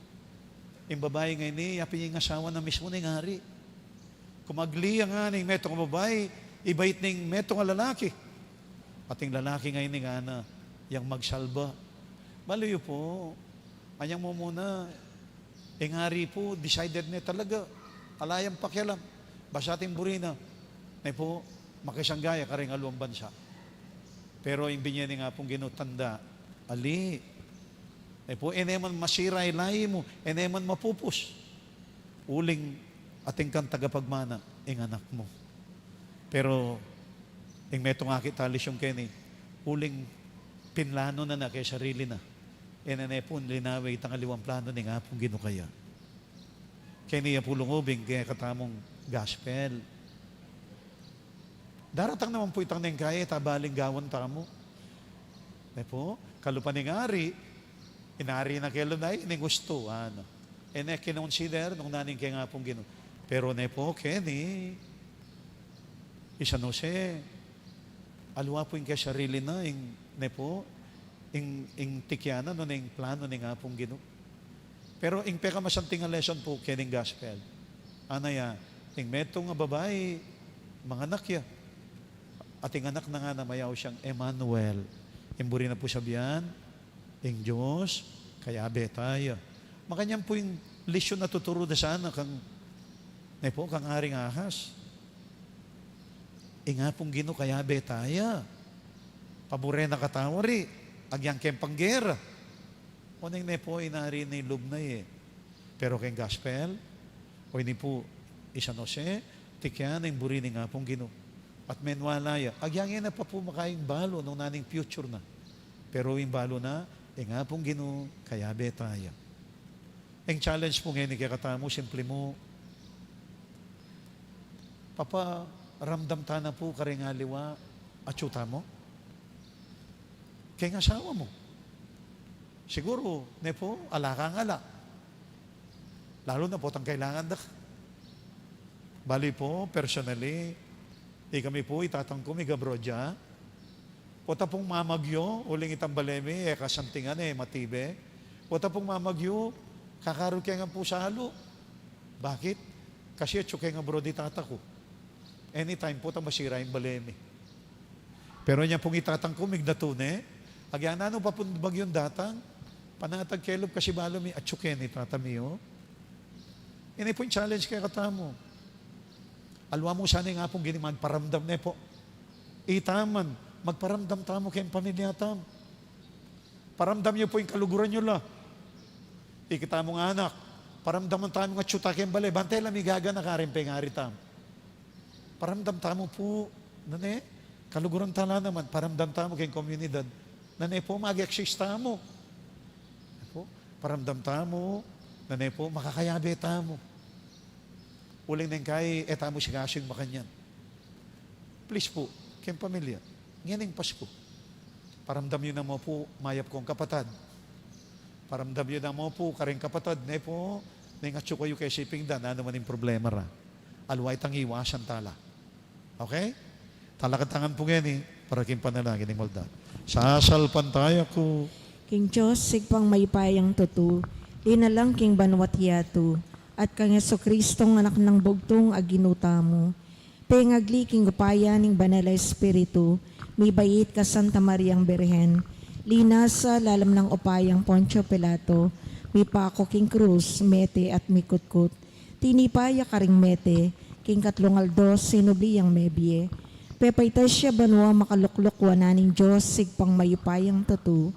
ing babai ngeni, yapin ya ing asawa na mismu ning ari. Kumagli ya ngeni ing metung a babai, ibait ning metung a lalaki. Ating lalaki ngeni ngana yang magsalba. Balu yu pu, anyang mumuna, Ing ari pu, decided ne talaga. Ala yang pakialam. Basta ating buri na, ne pu, makisangga ya karing aliwang bansa. Pero ing binye ning Apung Ginu, tanda, ali. Ne pu, e ne man masira ing layi mu, e ne man mapupus. Uling atin kang tagapagmana, ing anak mu. Pero ing metung akit a lesyun keni, uling pinlano na na keng sarili na. E na ne pu linawe itang aliwang plano ning Apung Ginu kaya. Keni ya pu lungub ing kekatamung gospel. Daratang naman pu itang neng kaya, e ta baling gawan tamu. Ne pu, kalupa ning ari, ing ari na keni, ing gustu, ano. E ne kinonsider nung nanu ing keng Apung Ginu. Pero ne pu, keni, i San Jose, aliwa pu ing keng sarili na, ing, ne pu, ing, ing tikyanan, no, ing plano ning Apung Ginu. Pero ing pekamasanting a lesson pu keni ning gospel, ana ya, ing metung a babai, manganak ya. At ing anak na ngana, mayaus yang Emmanuel. Ing buri na pu sabian, ing Dios kayabe taya. Makanyan pu ing lesyun a tuturu da sana kang, ne pu, kang Aring Ahas. Ing Apung Ginu kayabe taya. Pabure na katawari, agyang keng panggera. Oneng ne pu, inari ne ing lub na ye. Pero keng gospel, o ini pu, i San Jose, tikyan ing buri ning Apung Ginu. At menwala ya, agyang e na pa pu makaing balu nung nanu ing future na. Pero ing balu na, ing Apung Ginu kayabe taya. Ing challenge pu ngeni kekatamu, simple mu. Paparamdam ta na pu karing aliwa, atyu tamu. Keng asawa mu. Siguru, ne pu, ala kang ala. Lalu na potang kailangan da ka. Bale pu, personally, ikami pu, i tatang ku, mig-abroad ya. Pota pung mamagyu, uling itang bale mi, e kasantingan, e matibe. Pota pung mamagyu, kakarud ke ngan pu salu. Bakit? Kasi atyu keng abroad i tata ku. Anytime, pota masira ing bale mi. Pero nya pung i tatang ku, mignatu ne, agyang nanu pa pung bagyung datang, panatag ke lub, kasi balu mi, atyu keni tata mi, o. Ini pu ing challenge kekatamu. Aliwa mu sana ing Apung Ginu magparamdam, ne pu. Itamu man, magparamdam tamu keng pamilya tamu. Paramdam yu pu ing kaluguran yu la. Ikit tamung anak, paramdaman tamung atyu ta keng bale, bante la migaganaka, karin pengari tamu. Paramdam tamu pu, nane, kaluguran ta la naman, paramdam tamu keng komunidad, nane pu, mag-exist tamu. Pu, paramdam tamu, nane pu, makakayabe tamu. Uling neng kai, e tamu sikasing makanyan. Please pu, keng pamilya, ngening Pasku, paramdam yu namu pu, mayap kong kapatad. Paramdam yu namu pu, karing kapatad, ne pu, neng atyu kayu keng siping da, nanu man ing problema ra. Aliwa itang iwasan ta la. Okay? Talakad ta ngan pu ngeni, para king panalangin ning mulda. Sasalpantaya ku. King Dios, Ibpang mayupayang tutu, linalang king banua't yatu, at kang Jesucristong Anak nang bugtung a Ginu tamu, pengagli king upaya ning Banal a Espiritu, mibait kang Santa Mariang Birhen, linasa lalam nang upayang Poncio Pilato, mipaku king krus, mete at mikutkut. Tinipa ya karing mete, king katlung aldo sinubli yang mebie. Pepaitas ya banua, makalukluk wanan ning Dios, Ibpang mayupayang tutu.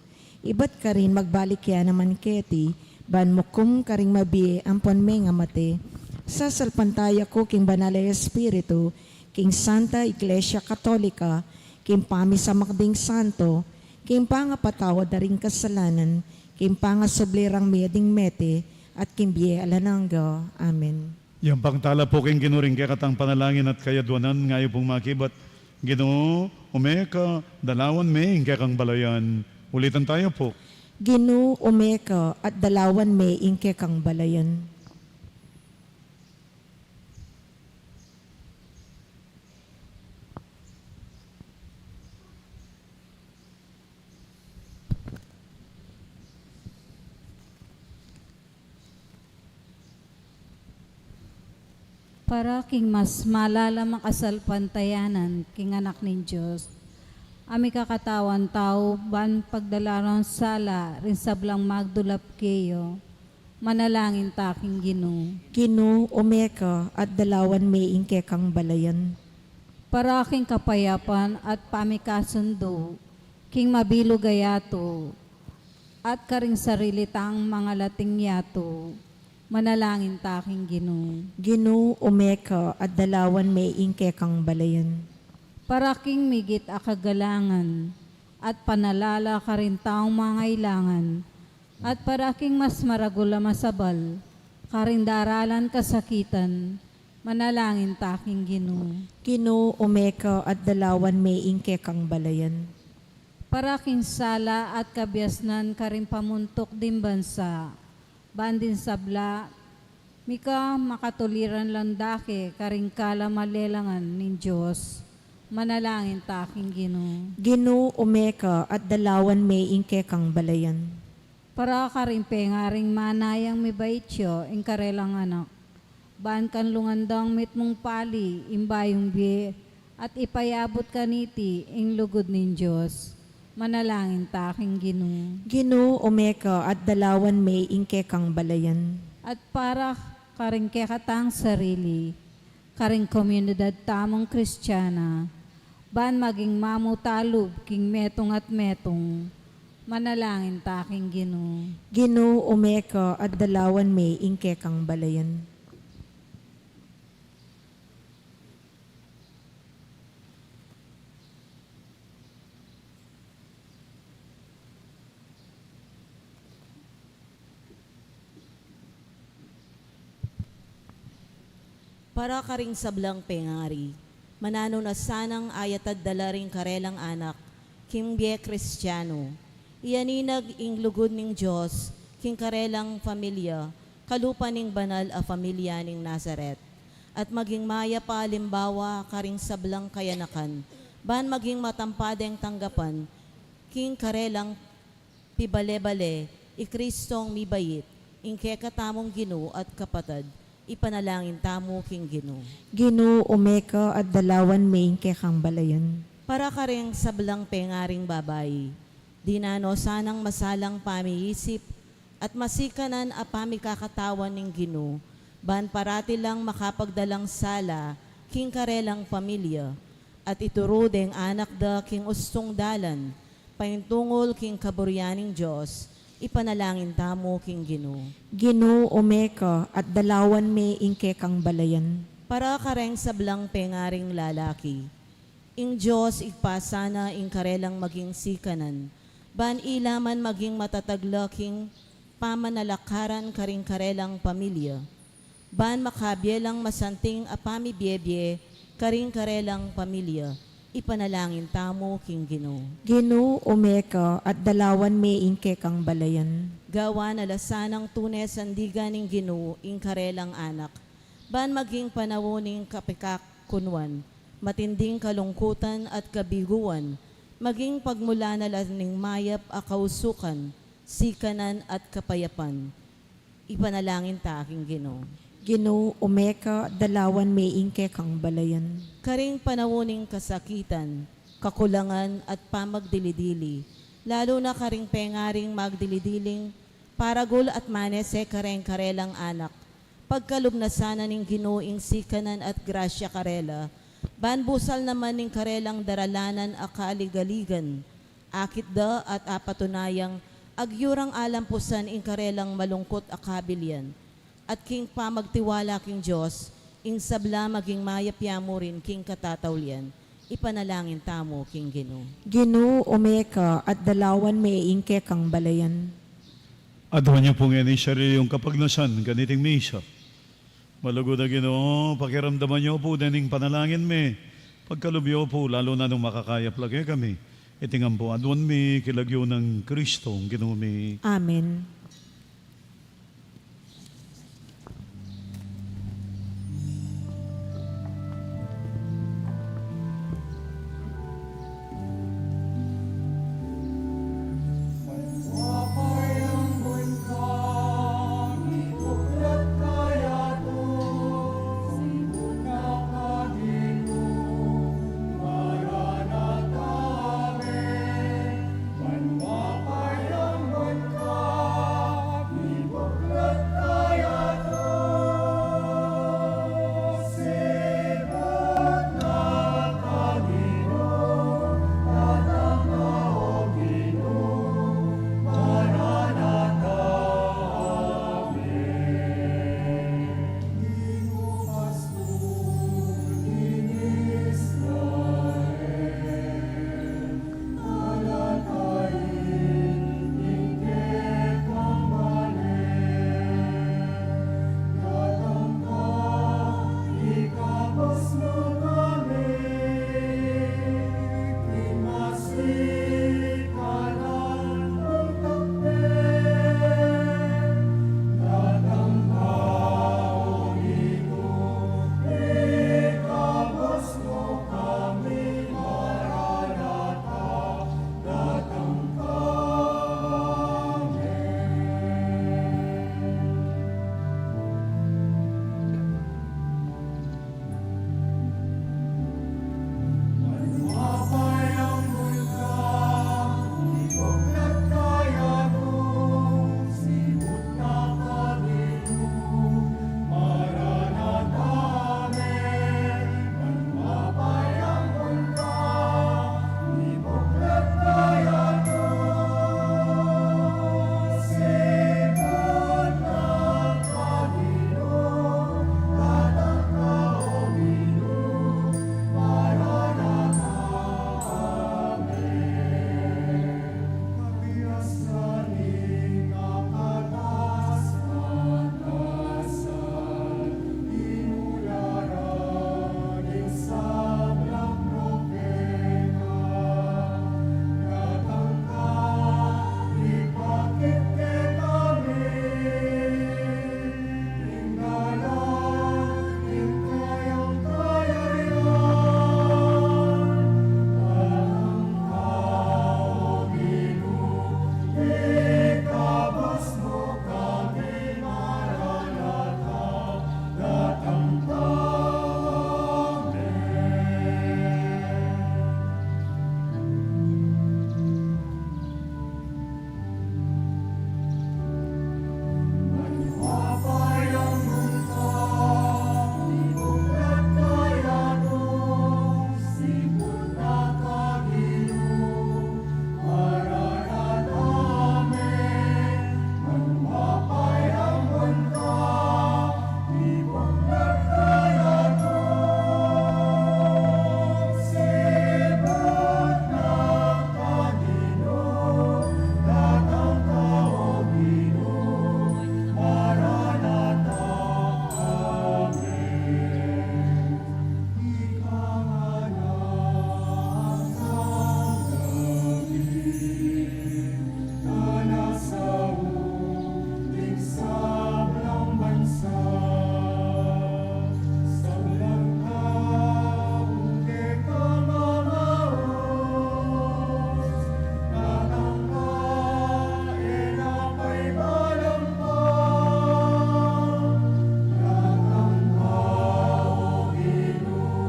Ibat karin magbalik ya naman keti, ban mukum karing mabie ampon mengamate. Sasalpantaya ku king Banal a Espiritu, king Santa Iglesia Katolika, king pamisamak ding santo, king pangapatawad da ring kasalanan, king pangasubli rang mie ding mete, at king bie alang angga. Amen. Yang pangtala pu king Ginu ring kekatang panalangin at kayadwanan, ngayu pung makibat, Ginu, ume ka, dalawan me ing kekang balayan. Ulitan tayu pu. Ginu, ume ka, at dalawan me ing kekang balayan. Para king mas malalam a kasalpantayanan king Anak ning Dios, a mikakatawan tau, ban pagdala rang sala ring sablang magdulap keya, Manalangin ta king Ginu. Ginu, ume ka at dalawan me ing kekang balayan. Para king kapayapan at pamikasundu king mabilug a yatu at karing sarili tang mangalating yatu, manalangin ta king Ginu. Ginu, ume ka at dalawan me ing kekang balayan. Para king migit a kagalangan at panalala karing taung mangailangan, at para king mas maragul a masabal karing daralan kasakitan, manalangin ta king Ginu. Ginu, ume ka at dalawan me ing kekang balayan. Para king sala at kabiasnan karing pamuntuk ding bansa, ban ding sabla, mika makatuliran lang dake karing kalamalelangan ning Dios, manalangin ta king Ginu. Ginu, ume ka at dalawan me ing kekang balayan. Para karing pengaring manayang mibait ya ing karelang anak, ban kanlungan dang mitmung pali ing bayung bie at ipayabut kaniti ing lugud ning Dios, manalangin ta king Ginu. Ginu, ume ka at dalawan me ing kekang balayan. At para karing kekatang sarili, karing komunidad tamung Kristiana, ban maging mamutalub king metung at metung, manalangin ta king Ginu. Ginu, ume ka at dalawan me ing kekang balayan. Para karing sablang pengari, mananu na sanang ayat at dala ring karelang anak king bie Kristiano. Iyaninag ing lugud ning Dios king karelang familia, kalupa ning banal a familia ning Nazaret, at maging mayap a alimbawa karing sablang kayanakan, ban maging matampad deng tanggapan king karelang pibale-bale, i Kristong mibait, ing kekatamung Ginu at kapatad, ipanalangin tamu king Ginu. Ginu, ume ka at dalawan me ing kekang balayan. Para karing sablang pengaring babai, dinanu sanang masalang pamiisip at masikanan a pamikakatawan ning Ginu, ban parati lang makapagdalang sala king karelang familia, at ituru deng anak da king ustung dalan, paintungul king kaburian ning Dios, ipanalangin tamu king Ginu. Ginu, ume ka at dalawan me ing kekang balayan. Para kareng sablang pengaring lalaki, ing Dios igpasa na ing karelang maging sikanan, ban ila man maging matatag la king pamanalakaran karing karelang pamilya, ban makabie lang masanting a pamibie-bie karing karelang pamilya, ipanalangin tamu king Ginu. Ginu, ume ka at dalawan me ing kekang balayan. Gawan na la sanang tune sandigan ning Ginu ing karelang anak, ban maging panaun ning kapikakunuan, matinding kalungkutan at kabiguan, maging pagmulan na la ning mayap a kausukan, sikanan at kapayapan, ipanalangin ta king Ginu. Ginu, ume ka, dalawan me ing kekang balayan. Karing panaun ning kasakitan, kakulangan at pamagdili-dili, lalu na karing pengaring magdili-diling paragul at manese kareng karelang anak, pagkalub na sana ning Ginu ing sikanan at grasya karela, ban busal naman ning karelang daralanan a kaligaligan, akit da at apatunayang agyurang alampusan ing karelang malungkut a kabilian, at king pamagtiwala king Dios, ing sabla maging mayap ya mu rin king katataulian, ipanalangin tamu king Ginu. Ginu, ume ka at dalawan me ing kekang balayan. Aduan yu pu ngeni ing sarili yung kapagnasan kaniting misa. Malugud a Ginu, pakiramdaman yu pu dening panalangin mi. Pagkalub yu pu, lalu na nung makakayap la kekami. Iti ngan pu aduan mi, king lagyu nang Kristong Ginu mi. Amen.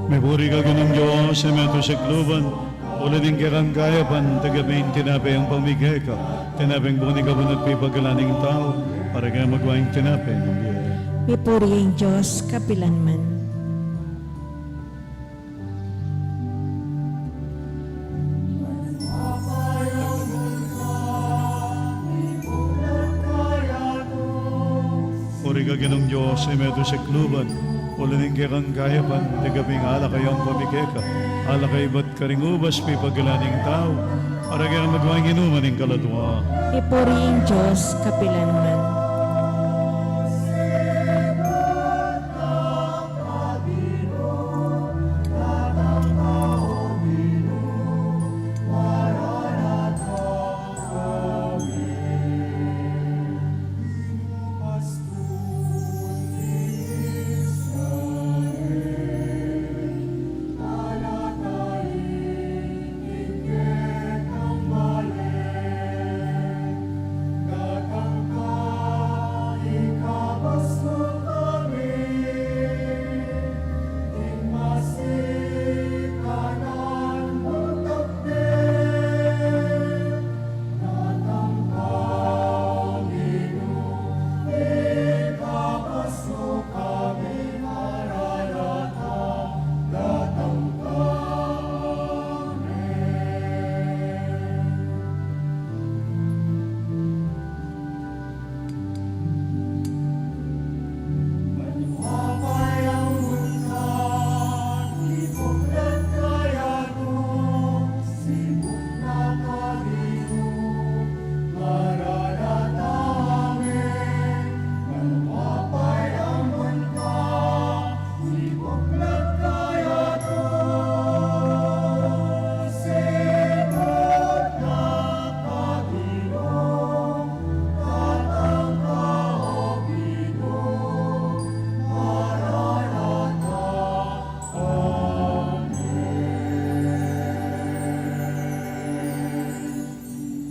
Mipuri ka Ginung Dios a metung sikluban, uli ning kekang kayapan, tanggap mi ing tinape a pamie keka, tinapeng buni kabang at pipagkalan ning tau, para kekang maging tinape ning bie. Mipuri ing Dios kapilanman. Puri ka Ginung Dios a metung sikluban, uli ning kekang kayapan, tanggap mi ing alak a pamie keka, alak a ibat karing ubas pipagkalan ning tau, para kekang maging inuman ning kaladua. Mipuri ing Dios kapilanman.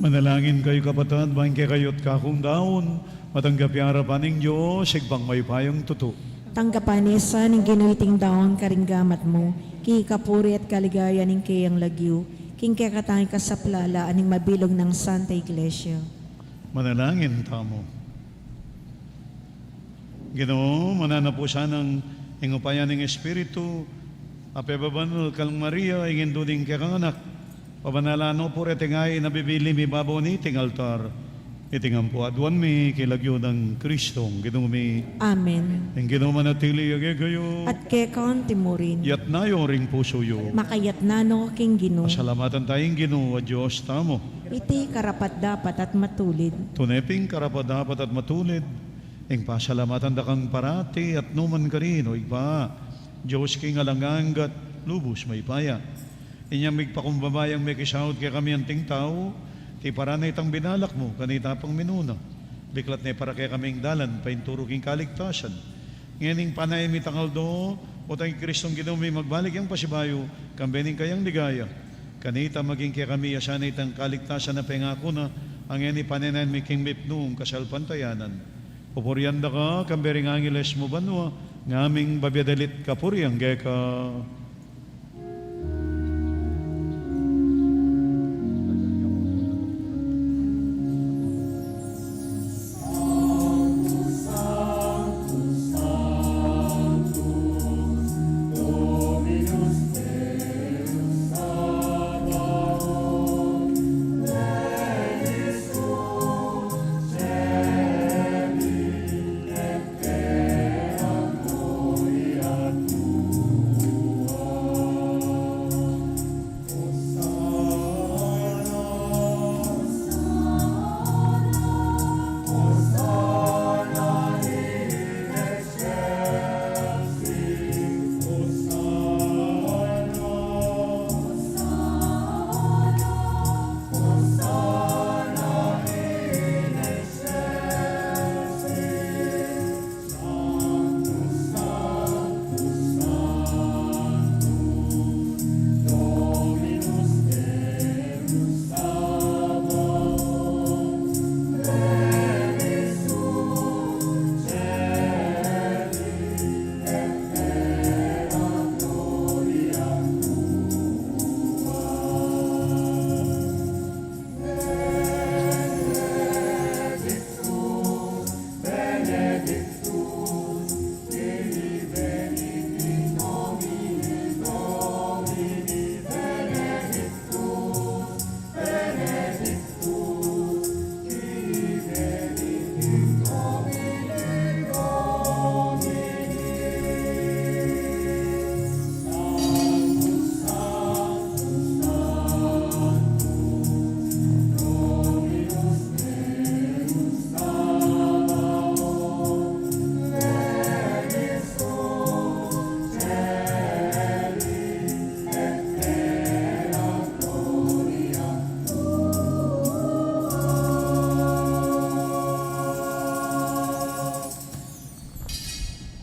Manalangin kayu, kapatad, ban kekayu at kakung daun, matanggap ya king arapan ning Dios, Ibpang mayupayang tutu. Tanggapan na sa ning Ginu iting daun karing gamat mu, king kapurian at kaligayan ning keyang lagyu, king kekatamung kasaplalan at ning mabilug nang Santa Iglesia. Manalangin tamu. Ginu, mananapusan nang ing upaya ning Espiritu a pebabanal kang Maria, ing indu ning kekang Anak, pabanalan no pu reting ain a bibili mi ibabaw niting altar. Iti ngan pu aduan mi king lagyu nang Kristong Ginu mi. Amen. Ing Ginu manatili ya kekayu. At keka mu rin. Yatna yu ring pusu yu. Makayatna no king Ginu. Pasalamatan taya ing Ginu a Dios tamu. Iti karapat-dapat at matulid. Tune pin karapat-dapat at matulid ing pasalamatan da kang parati at nu man karin, O Ibpa, Dios king alang angga at lubus mayupaya. Inyang migpakumbaba yang mekisaud kekami anting tau, tiparan na itang binalak mu kanita pang minuna. Diklat ne para kekami ing dalan paintulu king kaligtasan. Ngening panayan mi tang aldo, potang i Kristong Ginu mi magbalik yang pasibayu, kambe ning kayang ligaya. Kanita maging kekami ya sana itang kaligtasan a pengaku na, a ngeni panayan mi king mipnung kasalpantayanan. Pupurian da ka, kambe ring angeles mu banua, ngaming babie dalit kapurian keka.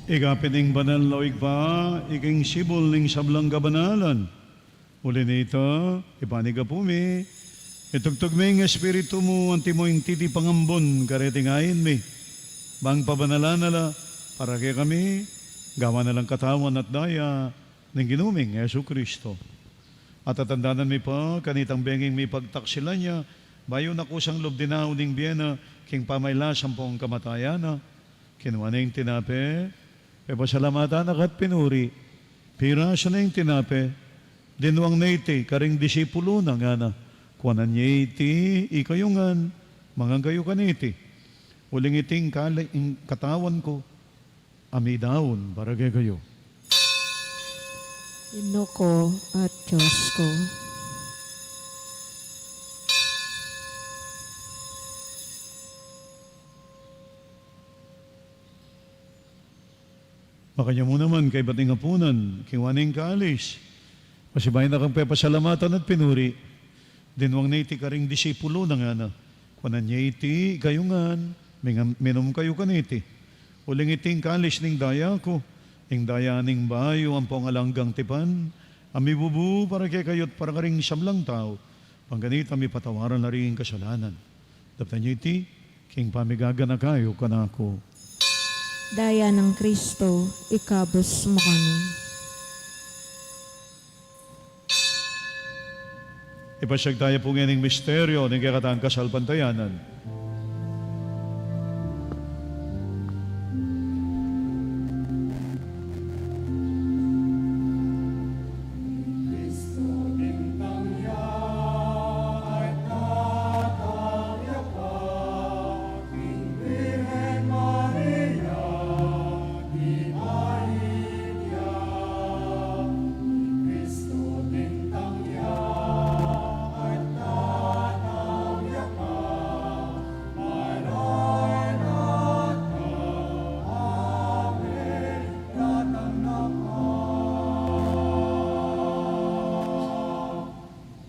Ika pin ing banal, o Ibpa, ika ing sibul ning sablang kabanalan. Uli na nita, ipanyawad mi, itugtug me ing Espiritu mu, antimo ing titipan ambun kareting ain mi, bang pabanalan na la para kekami, gawan na lang katawan at daya ning Ginu ming Jesucristo. At tatandanan mi pa kanitang benging mipagtaksilan ya, bayu na kusang lub dinaun ing bie na king pamailas ampong kamatayan na, kinua ne ing tinape, pepasalamatan na ka at pinuri, pirasu ne ing tinape, dinwang ne iti karing disipulu na, ngana: Kuanan ye iti ikayu ngan, mangan kayu kaniti, uling iti ing kale-, ing katawan ku, a midaun para kekayu. Ginu ku at Dios ku. Makanyan mu naman, kaybat ning apunan, kinua ne ing kalis, pasibayu na kang pepasalamatan at pinuri, dinwang ne iti karing disipulu na, ngana: Kuanan ye iti ikayu ngan, mingan-, minum kayu kaniti, uling iti ing kalis ning daya ku, ing daya ning bayu ampong alang anggang tipan, a mibubu para kekayu at para karing sablang tau, bang kanita mipatawaran la ring kasalanan. Daptan ye iti king pamigaganaka yu kanaku. Daya nang Kristo, ikabus mu kami. Ipasiag taya pu ngening misteryu ning kekatang kasalpantayanan.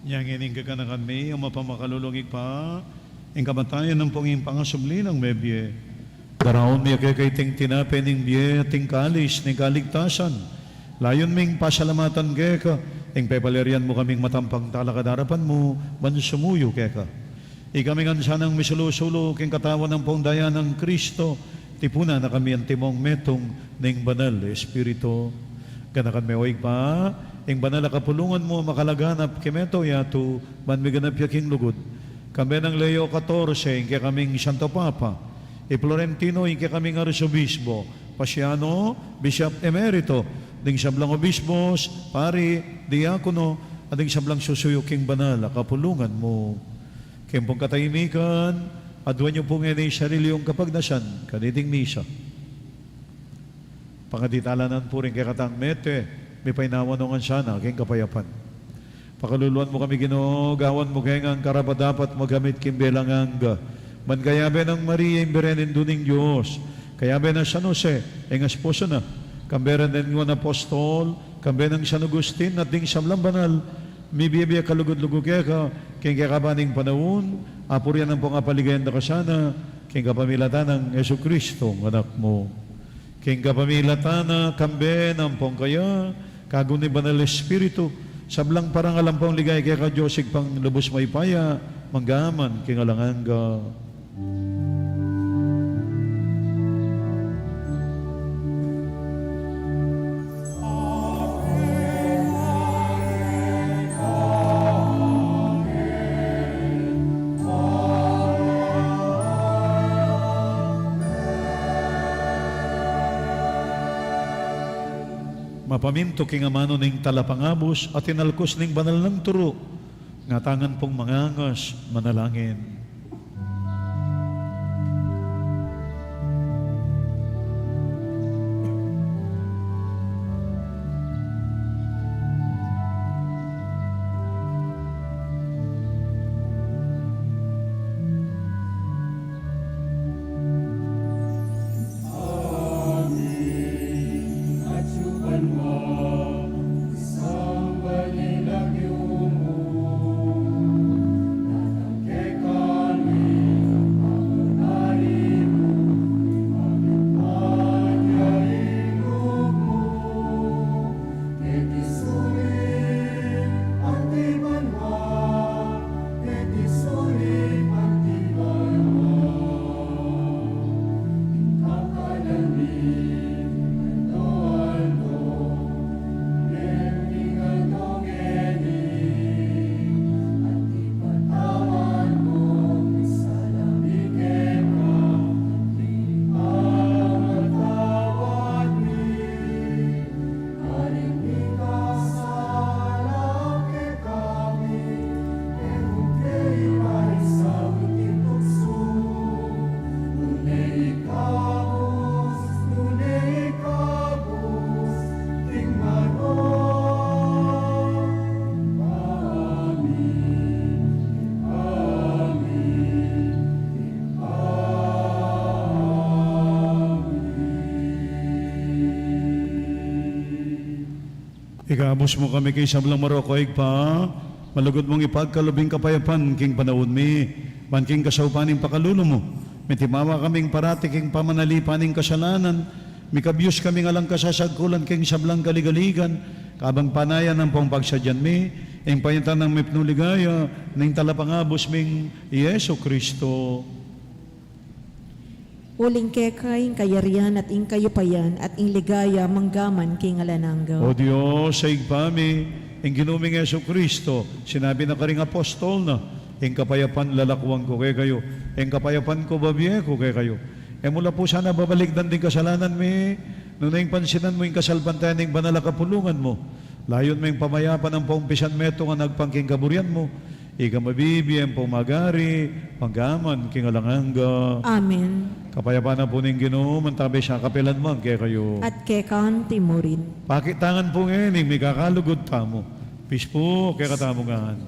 Nya ngeni ing kekanakan mi, a mapamakalulung Ibpa, ing kamatayan ampong ing pangasubli nang mebie, daraun mi keka iting tinape ning bie at ing kalis ning kaligtasan. Layun ming pasalamatan keka ing pepalerian mu kaming matampang talakad king arapan mu ban sumuyu keka. Ikami ngan sanang misulu-sulu king katawan ampong daya nang Kristo, tipunan na kami antimong metung ning Banal Espiritu. Ganakan me, o Ibpa, ing banal a kapulungan mu a makalaganap kang meto yatu, ban miganap ya king lugud. Kambe nang Leo katorse, ing kekaming Santo Papa, i Florentino, ing kekaming Arsobispo, Pasiano, Bishop Emerito, ding sablang obispos, pari, diakono, at ding sablang susuyu king banal a kapulungan mu. King pungkatahimikan, aduan yu pu ngeni ing sarili yung kapagnasan kaniting misa. Pangatitalanan pu ring kekatang mete, mipainawa no ngan sana king kapayapan. Pakaluluan mu kami, Ginu, gawan mu keng karapat-dapat magkamit king bie alang angga. Ban kayabe nang Maria, ing Birhen Indu ning Dios, kayabe nang San Jose, ing esposo na, kambe rin ding apostol, kambe nang San Agustin, at ding sablang banal, mibie-bie kalugud-lugud keka, king kekaban ning panaun, apurian ampong apaligayan da ka sana, king kapamilatan nang Jesucristo, ing Anak mu. King kapamilatan na, kambe na, ampong kaya, kayabe ning Banal Espiritu, sablang parangal ampong ligaya keka Dios Ibpang lubus mayupaya, mangga man king alang angga. Mapamintu king amanu ning Talapangabus at tinalkus ning banal nang turu, ngatanan pung mangangas manalangin. Ikabus mu kami king sablang marok, O Ibpa, malugud mung ipagkalub ing kapayapan king panaun mi, ban king kasaupan ning pakalulu mu, mitimawa kaming parati king pamanalipan ning kasalanan, mikabyus kaming alang kasasagkulan king sablang kaligaligan, kabang panayan ampong pagsadyan mi ing panyatang mipnu ligaya ning Talapangabus ming Jesucristo. Uling keka ing kayarian at ing kayupayan at ing ligaya manggaman king alang angga. O Dios, Ibpa mi, ing Ginu ming Jesucristo, sinabi na karing apostol na, ing kapayapan lalakwan ku kekayu, ing kapayapan ku bibie ku kekayu. E mu la pu sana babalikdan ding kasalanan mi, nune ing pansinan mu ing kasalpantayan ning banal a kapulungan mu. Layun me ing pamayapan ampong pisan metung a agpang king kaburian mu, ika mabibie ampong magari, manggaman king alang angga. Amen. Kapayapan na pu ning Ginu, mantabi sa kapilan man kekayu. At keka naman murin. Pakit tamu pu ngeni ing mikakalugud tamu. Pis pu kekatamu ngan.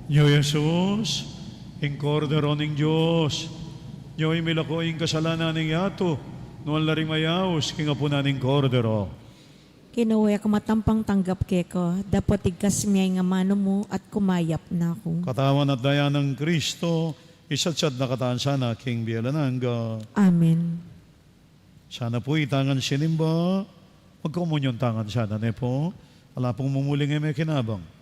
Nyo i Jesus, ing Kordero ning Dios. Nyo i milako ing kasalanan ning yatu. Nuan la ring mayaus king apunan ning Kordero. Ginu, e ku matampang tanggap keka, dapot igkas mu ing amanu mu at kumayap na ku. Katawan at daya nang Kristo, isatsat na katamu sana king bie alang angga. Amen. Sana pu ita ngan sinimba, magkomunyon tamu ngan sana, ne pu? Ala pung mumuling e mekinabang.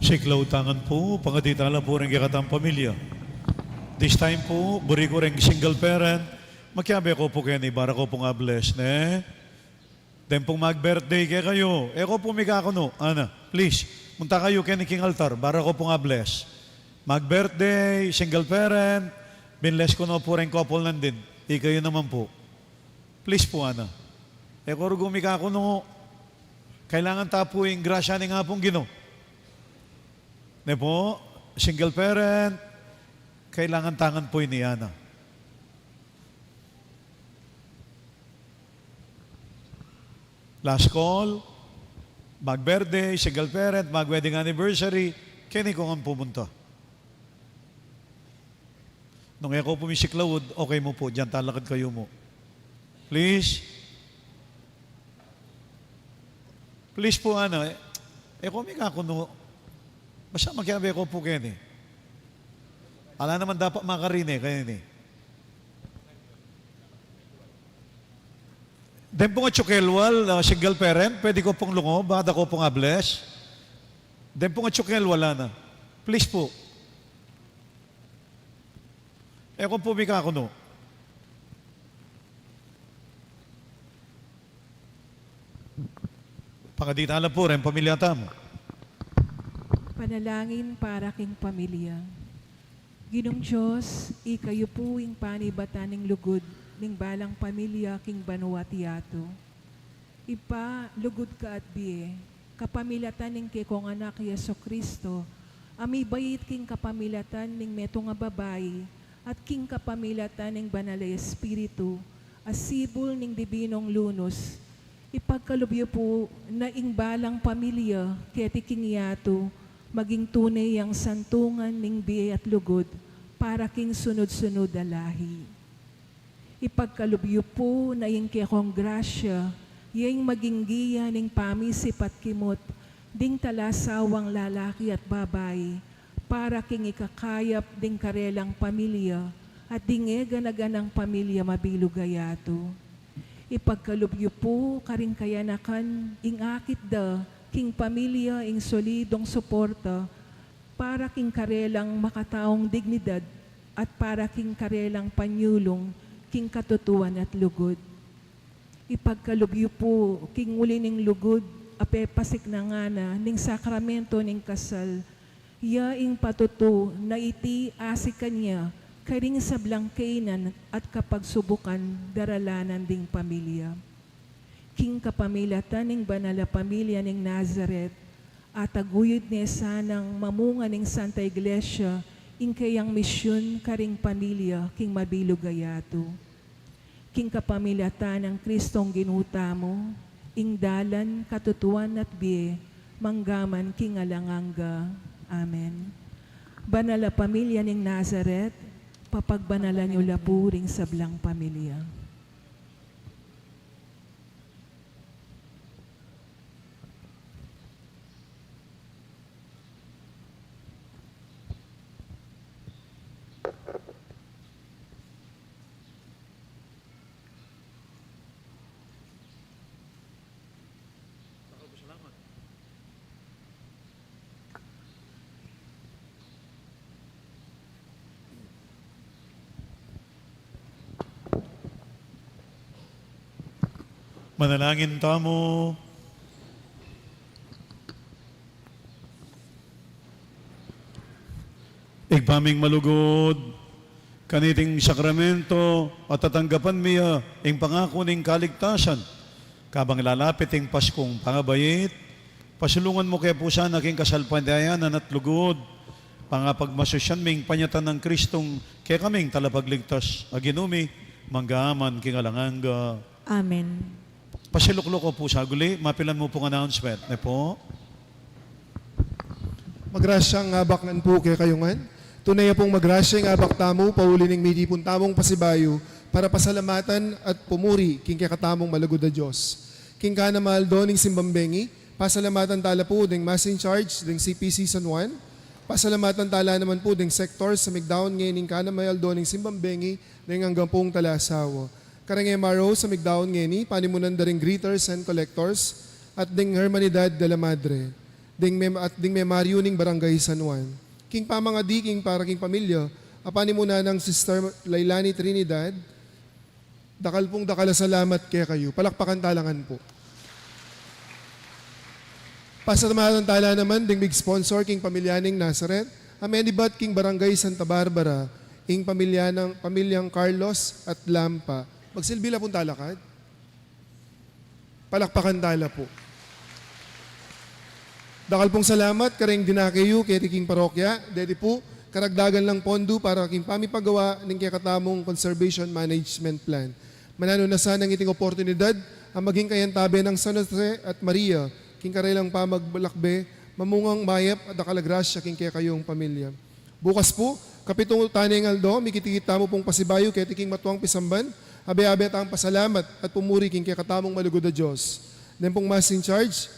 Siklaud ta ngan pu, pangadi tala pu reng kekatang pamilya. This time pu, buri ku reng single parent, makiabe ko pu keni, bara ko pung a-bless, ne? Deng pung mag-birthday kekayu, e ko pu mikakunu, ana, please, munta kayu keni king altar, bara ko pung a-bless. Mag-birthday, single parent, binless ku no pu reng couple nandin, ikayu naman pu. Please pu, ana. E ko rugu mikakunu, kailangan ta pu ing grasya ning Apung Ginu. Ne pu, single parent, kailangan ta ngan pu ini, ana. Last call, mag-birthday, single parent, mag-wedding anniversary, keni ko ngan pumunta. Nung e ko pu misiklaud, okay mu pu, dinan talakad kayu mu. Please. Please pu, ana, e, e ko mikakunu. Basta makiabe ko pu keni. Ala naman dapat makarine, keni. Deng pung atsu kelwal, ah, single parent, pwede ko pung lungob, ada ko pung a-bless. Deng pung atsu kelwal, ana. Please pu. E ko pu mikakunu. Pangadi tala pu reng pamilya tamu. Panalangin para king pamilya. Ginung Dios, ikayu pu ing panibatan ning lugud ning balang pamilya king banua't yatu. Ibpa, lugud ka at bie, kapamilatan ning kekong Anak i Jesucristo, a mibait king kapamilatan ning metung a babai, at king kapamilatan ning Banal a Espiritu, a sibul ning dibinung lunus, ipagkalub yu pu na ing balang pamilya keti king yatu, maging tune yang santungan ning bie at lugud para king sunud-sunud a lahi. Ipagkalub yu pu na ing kekong grasya, ya ing maging giya ning pamisip at kimut ding talasawang lalaki at babai, para king ikakayap ding karelang pamilya at ding e gana-ganang pamilya mabilug a yatu. Ipagkalub yu pu karing kayanakan ing akit da king pamilya ing solidong suporta para king karelang makataung dignidad at para king karelang panyulung king katutuan at lugud. Ipagkalub yu pu king uli ning lugud a pepasiknangan na ning sakramento ning kasal, ya ing patutu na iti asikan ya karing sablang kainan at kapagsubukan daralanan ding pamilya. King kapamilatan ning banal a pamilya ning Nazaret, ataguyud ne sanang mamunga ning Santa Iglesia ing kayang misyun karing pamilya king mabilug a yatu. King kapamilatan nang Kristong Ginu tamu, ing dalan, katutuan at bie, manggaman king alang angga. Amen. Banal a pamilya ning Nazaret, papagbanalan yu la pu ring sablang pamilya. Manalangin tamu. Ibpa ming malugud, kaniting sakramento, at tatanggapan mi ya ing pangaku ning kaligtasan. Kabang lalapit ing Paskung pangabait, pasulungan mu ke pu sana king kasalpantayanan at lugud, pangapagmasusyan ming panyatang nang Kristong kekaming talapagligtas, a Ginu mi, mangga man king alang angga. Amen. Pasilukluk ko pu saguli, mapilan mu pung announcement, ne pu? Magrasyang abak ngan pu kekayu ngan. Tune ya pung magrasyang abak tamu, pauli ning mitipun tamung pasibayu, para pasalamatan at pumuri king kekatamung malugud a Dios. King kanamung aldo ning simbang bengi, pasalamatan tala pu deng Mass in Charge deng C P C San Juan. Pasalamatan tala naman pu deng sectors a migdaun ngening kanamung aldo ning simbang bengi, deng anggang pung talasawa. Kareng M R O a migdaun ngeni, panimunan da ring greeters and collectors, at deng Hermanidad de la Madre. ding mem-, at ding memaryu ning Barangay San Juan. King pamangadi king para king pamilya a panimunan nang Sister Lailani Trinidad, dakal pung dakal a salamat kekayu. Palakpakan tala ngan pu. Pasalamatan tala naman ding mig-sponsor king pamilya ning Nazaret a menibat king Barangay Santa Barbara, ing pamilya nang, pamilyang Carlos at Lampa. Magsilbi la pung talakad. Palakpakan tala pu. Dakal pung salamat kareng dinake yu keti king parokya, deti pu karagdagan lang pondu para king pamipagawa ning kekatamung conservation management plan. Mananu na sana iting oportunidad a maging kayantabe nang San Jose at Maria king karelang pamagbalakbe, mamungang mayap at dakal a grasya king kekayung pamilya. Bukas pu, kapitung tane ing aldo, mikit-ikit tamu pung pasibayu keti king matuang pisamban, abe-abe tang pasalamat at pumuri king kekatamung malugud a Dios. Deng pung Mass in Charge,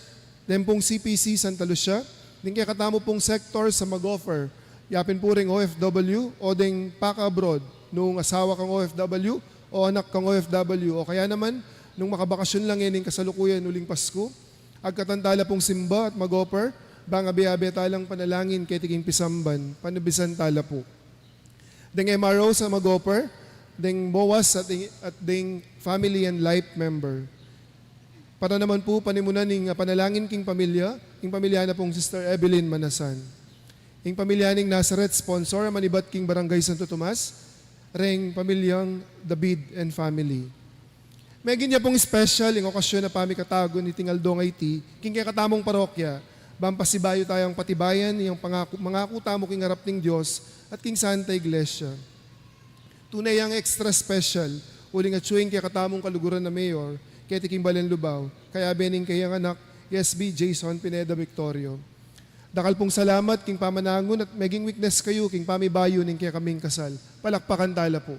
deng pung C P C Santa Lucia, deng kekatamu pung sector sa mag-offer, yapin pu ring O F W o deng paka-abroad, nung asawa kang O F W o anak kang O F W, o kaya naman nung makabakasyun la ngening kasalukuyan uling Pasku, agkatan tala pung simba at mag-offer, bang abe-abe talang panalangin keti king pisamban, panubisan tala pu. Deng M R O sa mag-offer, deng MOAS at, at deng family and life member. Para naman pu panimunan ning, ah, panalangin king pamilya, ing pamilya na pung Sister Evelyn Manasan. Ing pamilya ning Nazareth sponsor a manibat king Barangay Santo Tomas, reng pamilyang David and family. Megin ya pung special ing okasyon a pamikatagun iting aldo a iti king kekatamung parokya, bang pasibayu tayang patibayan ing pangaku, mangaku tamu king arap ning Dios at king Santa Iglesia. Tune yang extra special uling atyu ing kekatamung kaluguran a mayor keti king Balen Lubao, kayabe ning kayang anak, S B Jason Pineda Victorio. Dakal pung salamat king pamanangun at meging witness kayu king pamibayu ning kekaming kasal. Palakpakan tala pu.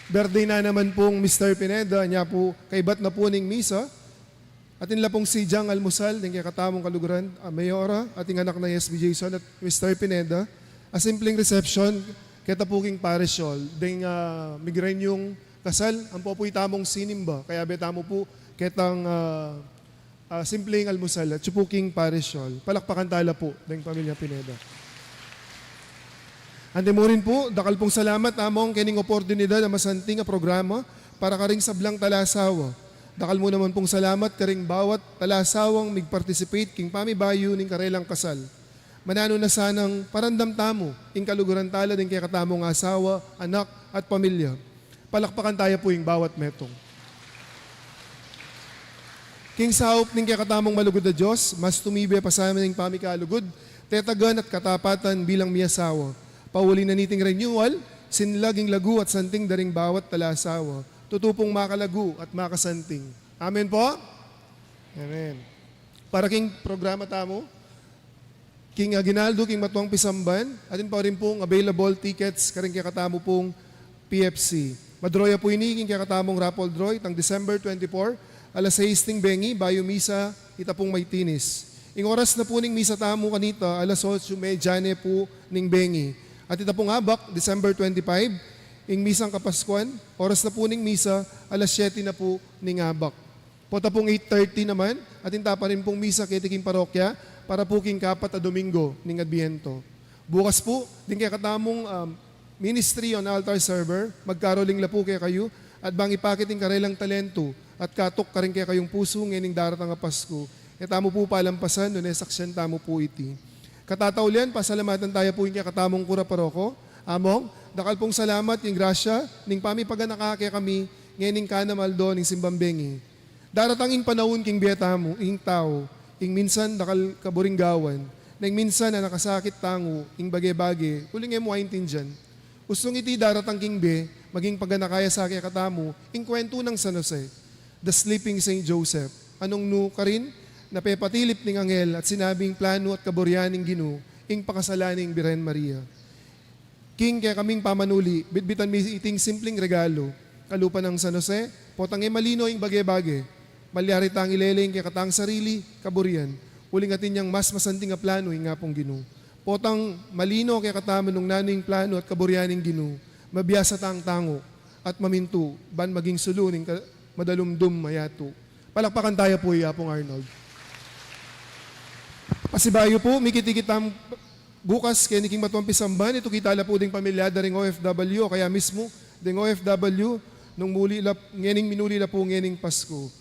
Birthday na naman pung Mister Pineda, nya pu kaibat na pu ning misa, atin la pung sidyang almusal ding kekatamung kaluguran a mayora at ing anak nang S B Jason at Mister Pineda, a simpleng reception keta pu king parish hall. Ding, ah, migrenyung kasal, ampo pu itamung sinimba, kayabe tamu pu ketang, ah, ah, simpleng almusal atyu pu king parish hall. Palakpakan tala pu ding pamilya Pineda. Anti mu rin pu, dakal pung salamat, Among, kening oportunidad a masanting a programa para karing sablang talasawa. Dakal mu naman pung salamat karing bawat talasawang mig-participate king pamibayu ning karelang kasal. Mananu na sanang parandam tamu ing kaluguran tala ding kekatamung asawa, anak, at pamilya. Palakpakan taya pu ing bawat metung. King saup ning kekatamung malugud a Dios, mas tumibe pa sana ing pamikalugud, tetagan at katapatan bilang miasawa. Pauli na niting renewal, sinlag ing lagu at santing da ring bawat talasawa. Tutu pung makalagu at makasanting. Amen po? Amen. Para king programa tamu, king aguinaldo king matuang pisamban, atin pa rin pung available tickets karing kekatamu pung P F C. Ma-draw ya pu ini king kekatamung raffle draw itang December twenty-four, alas sais ning bengi, bayu misa ita pung Maitines. Ing oras na pu ning misa tamu kanita, alas otso medya ne pu ning bengi. At ita pung abak, December twenty-five, ing misang Kapaskuan, oras na pu ning misa, alas siyete na pu ning abak. Pota pung eight thirty naman, atin ta pa rin pung misa keti king parokya para pu king kapat a Domingo ning Adbiento. Bukas pu, ding kekatamung, um, ministry on altar server, mag-caroling la pu kekayu, at bang ipakit ing karelang talentu at katuk karing kekayung pusu ngening daratang a Pasku. E tamu pu palampasan, nune saksian tamu pu iti. Katataulian, pasalamatan taya pu ing kekatamung kura paroko. Among, dakal pung salamat king grasya ning pamipaganaka kekami ngening kanam aldo ning simbang bengi. Daratang ing panaun king bie tamu, ing tau, ing minsan dakal kaburing gawan, neng minsan a nakasakit tangu ing bage-bage, uling e mu aintindian. Ustung iti daratang king bie, maging paganaka ya sa kekatamu ing kuwentu nang San Jose, the sleeping Saint Joseph, a nung nu karin, napepatilip ning anghel at sinabing planu at kaburian ning Ginu ing pakasalan ning Birhen Maria. King kekaming pamanuli, bitbitan mi iting simpleng regalu. Kalupa nang San Jose, potang e malino ing bage-bage, malyari tang ilele ing kekatang sarili, kaburian, uling atin yang mas masanting a planu ing Apung Ginu. Potang malino kekatamu nung nanu ing planu at kaburian ning Ginu, mabiasa tang tangu at mamintu ban maging sulu ning ka-, madalumdum a yatu. Palakpakan taya pu i Apung Arnold. Pasibayu pu, mikit-ikit tamu bukas keni king matuang pisamban. Itukita la pu ding pamilya da ring O F W, o kaya mismu ding O F W nung muli la, ngening minuli la pu ngening Pasku.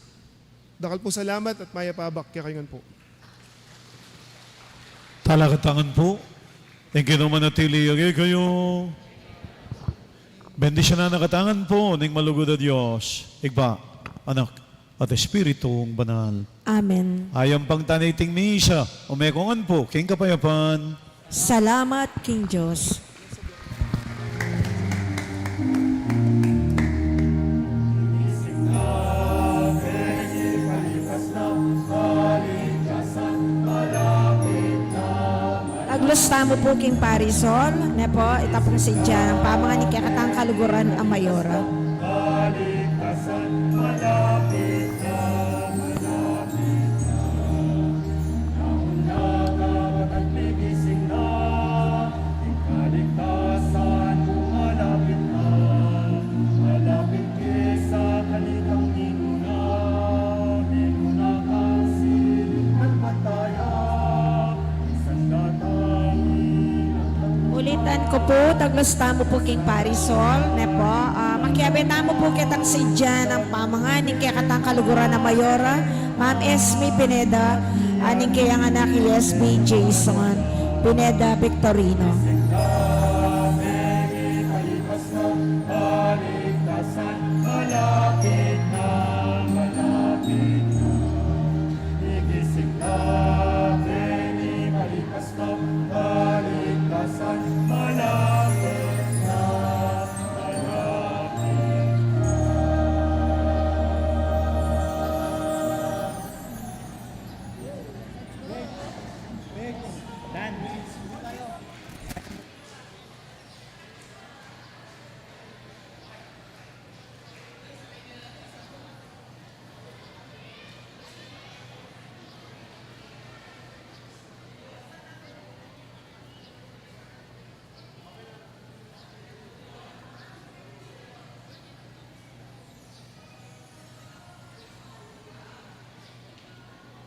Dakal pung salamat at mayap a abak kekayu ngan pu. Talakad ta ngan pu. Ing Ginu manatili ya kekayu. Bendisyunan na katamu ngan pu ning malugud a Dios, Ibpa, Anak, at Espiritung Banal. Amen. Ayampang tana iting misa, ume ko ngan pu king kapayapan. Salamat king Dios. Taglus tamu pu king parisol, ne pu, ita pung sadya nang pamangan ning kekatang kaluguran a mayora. Ulitan ku pu, taglus tamu pu king parisol, ne pu, ah, makiabe tamu pu ketang sadya nang pamangan ning kekatang kaluguran a mayora, Ma'am Esme Pineda, at ning keyang anak i S B Jason Pineda Victorino.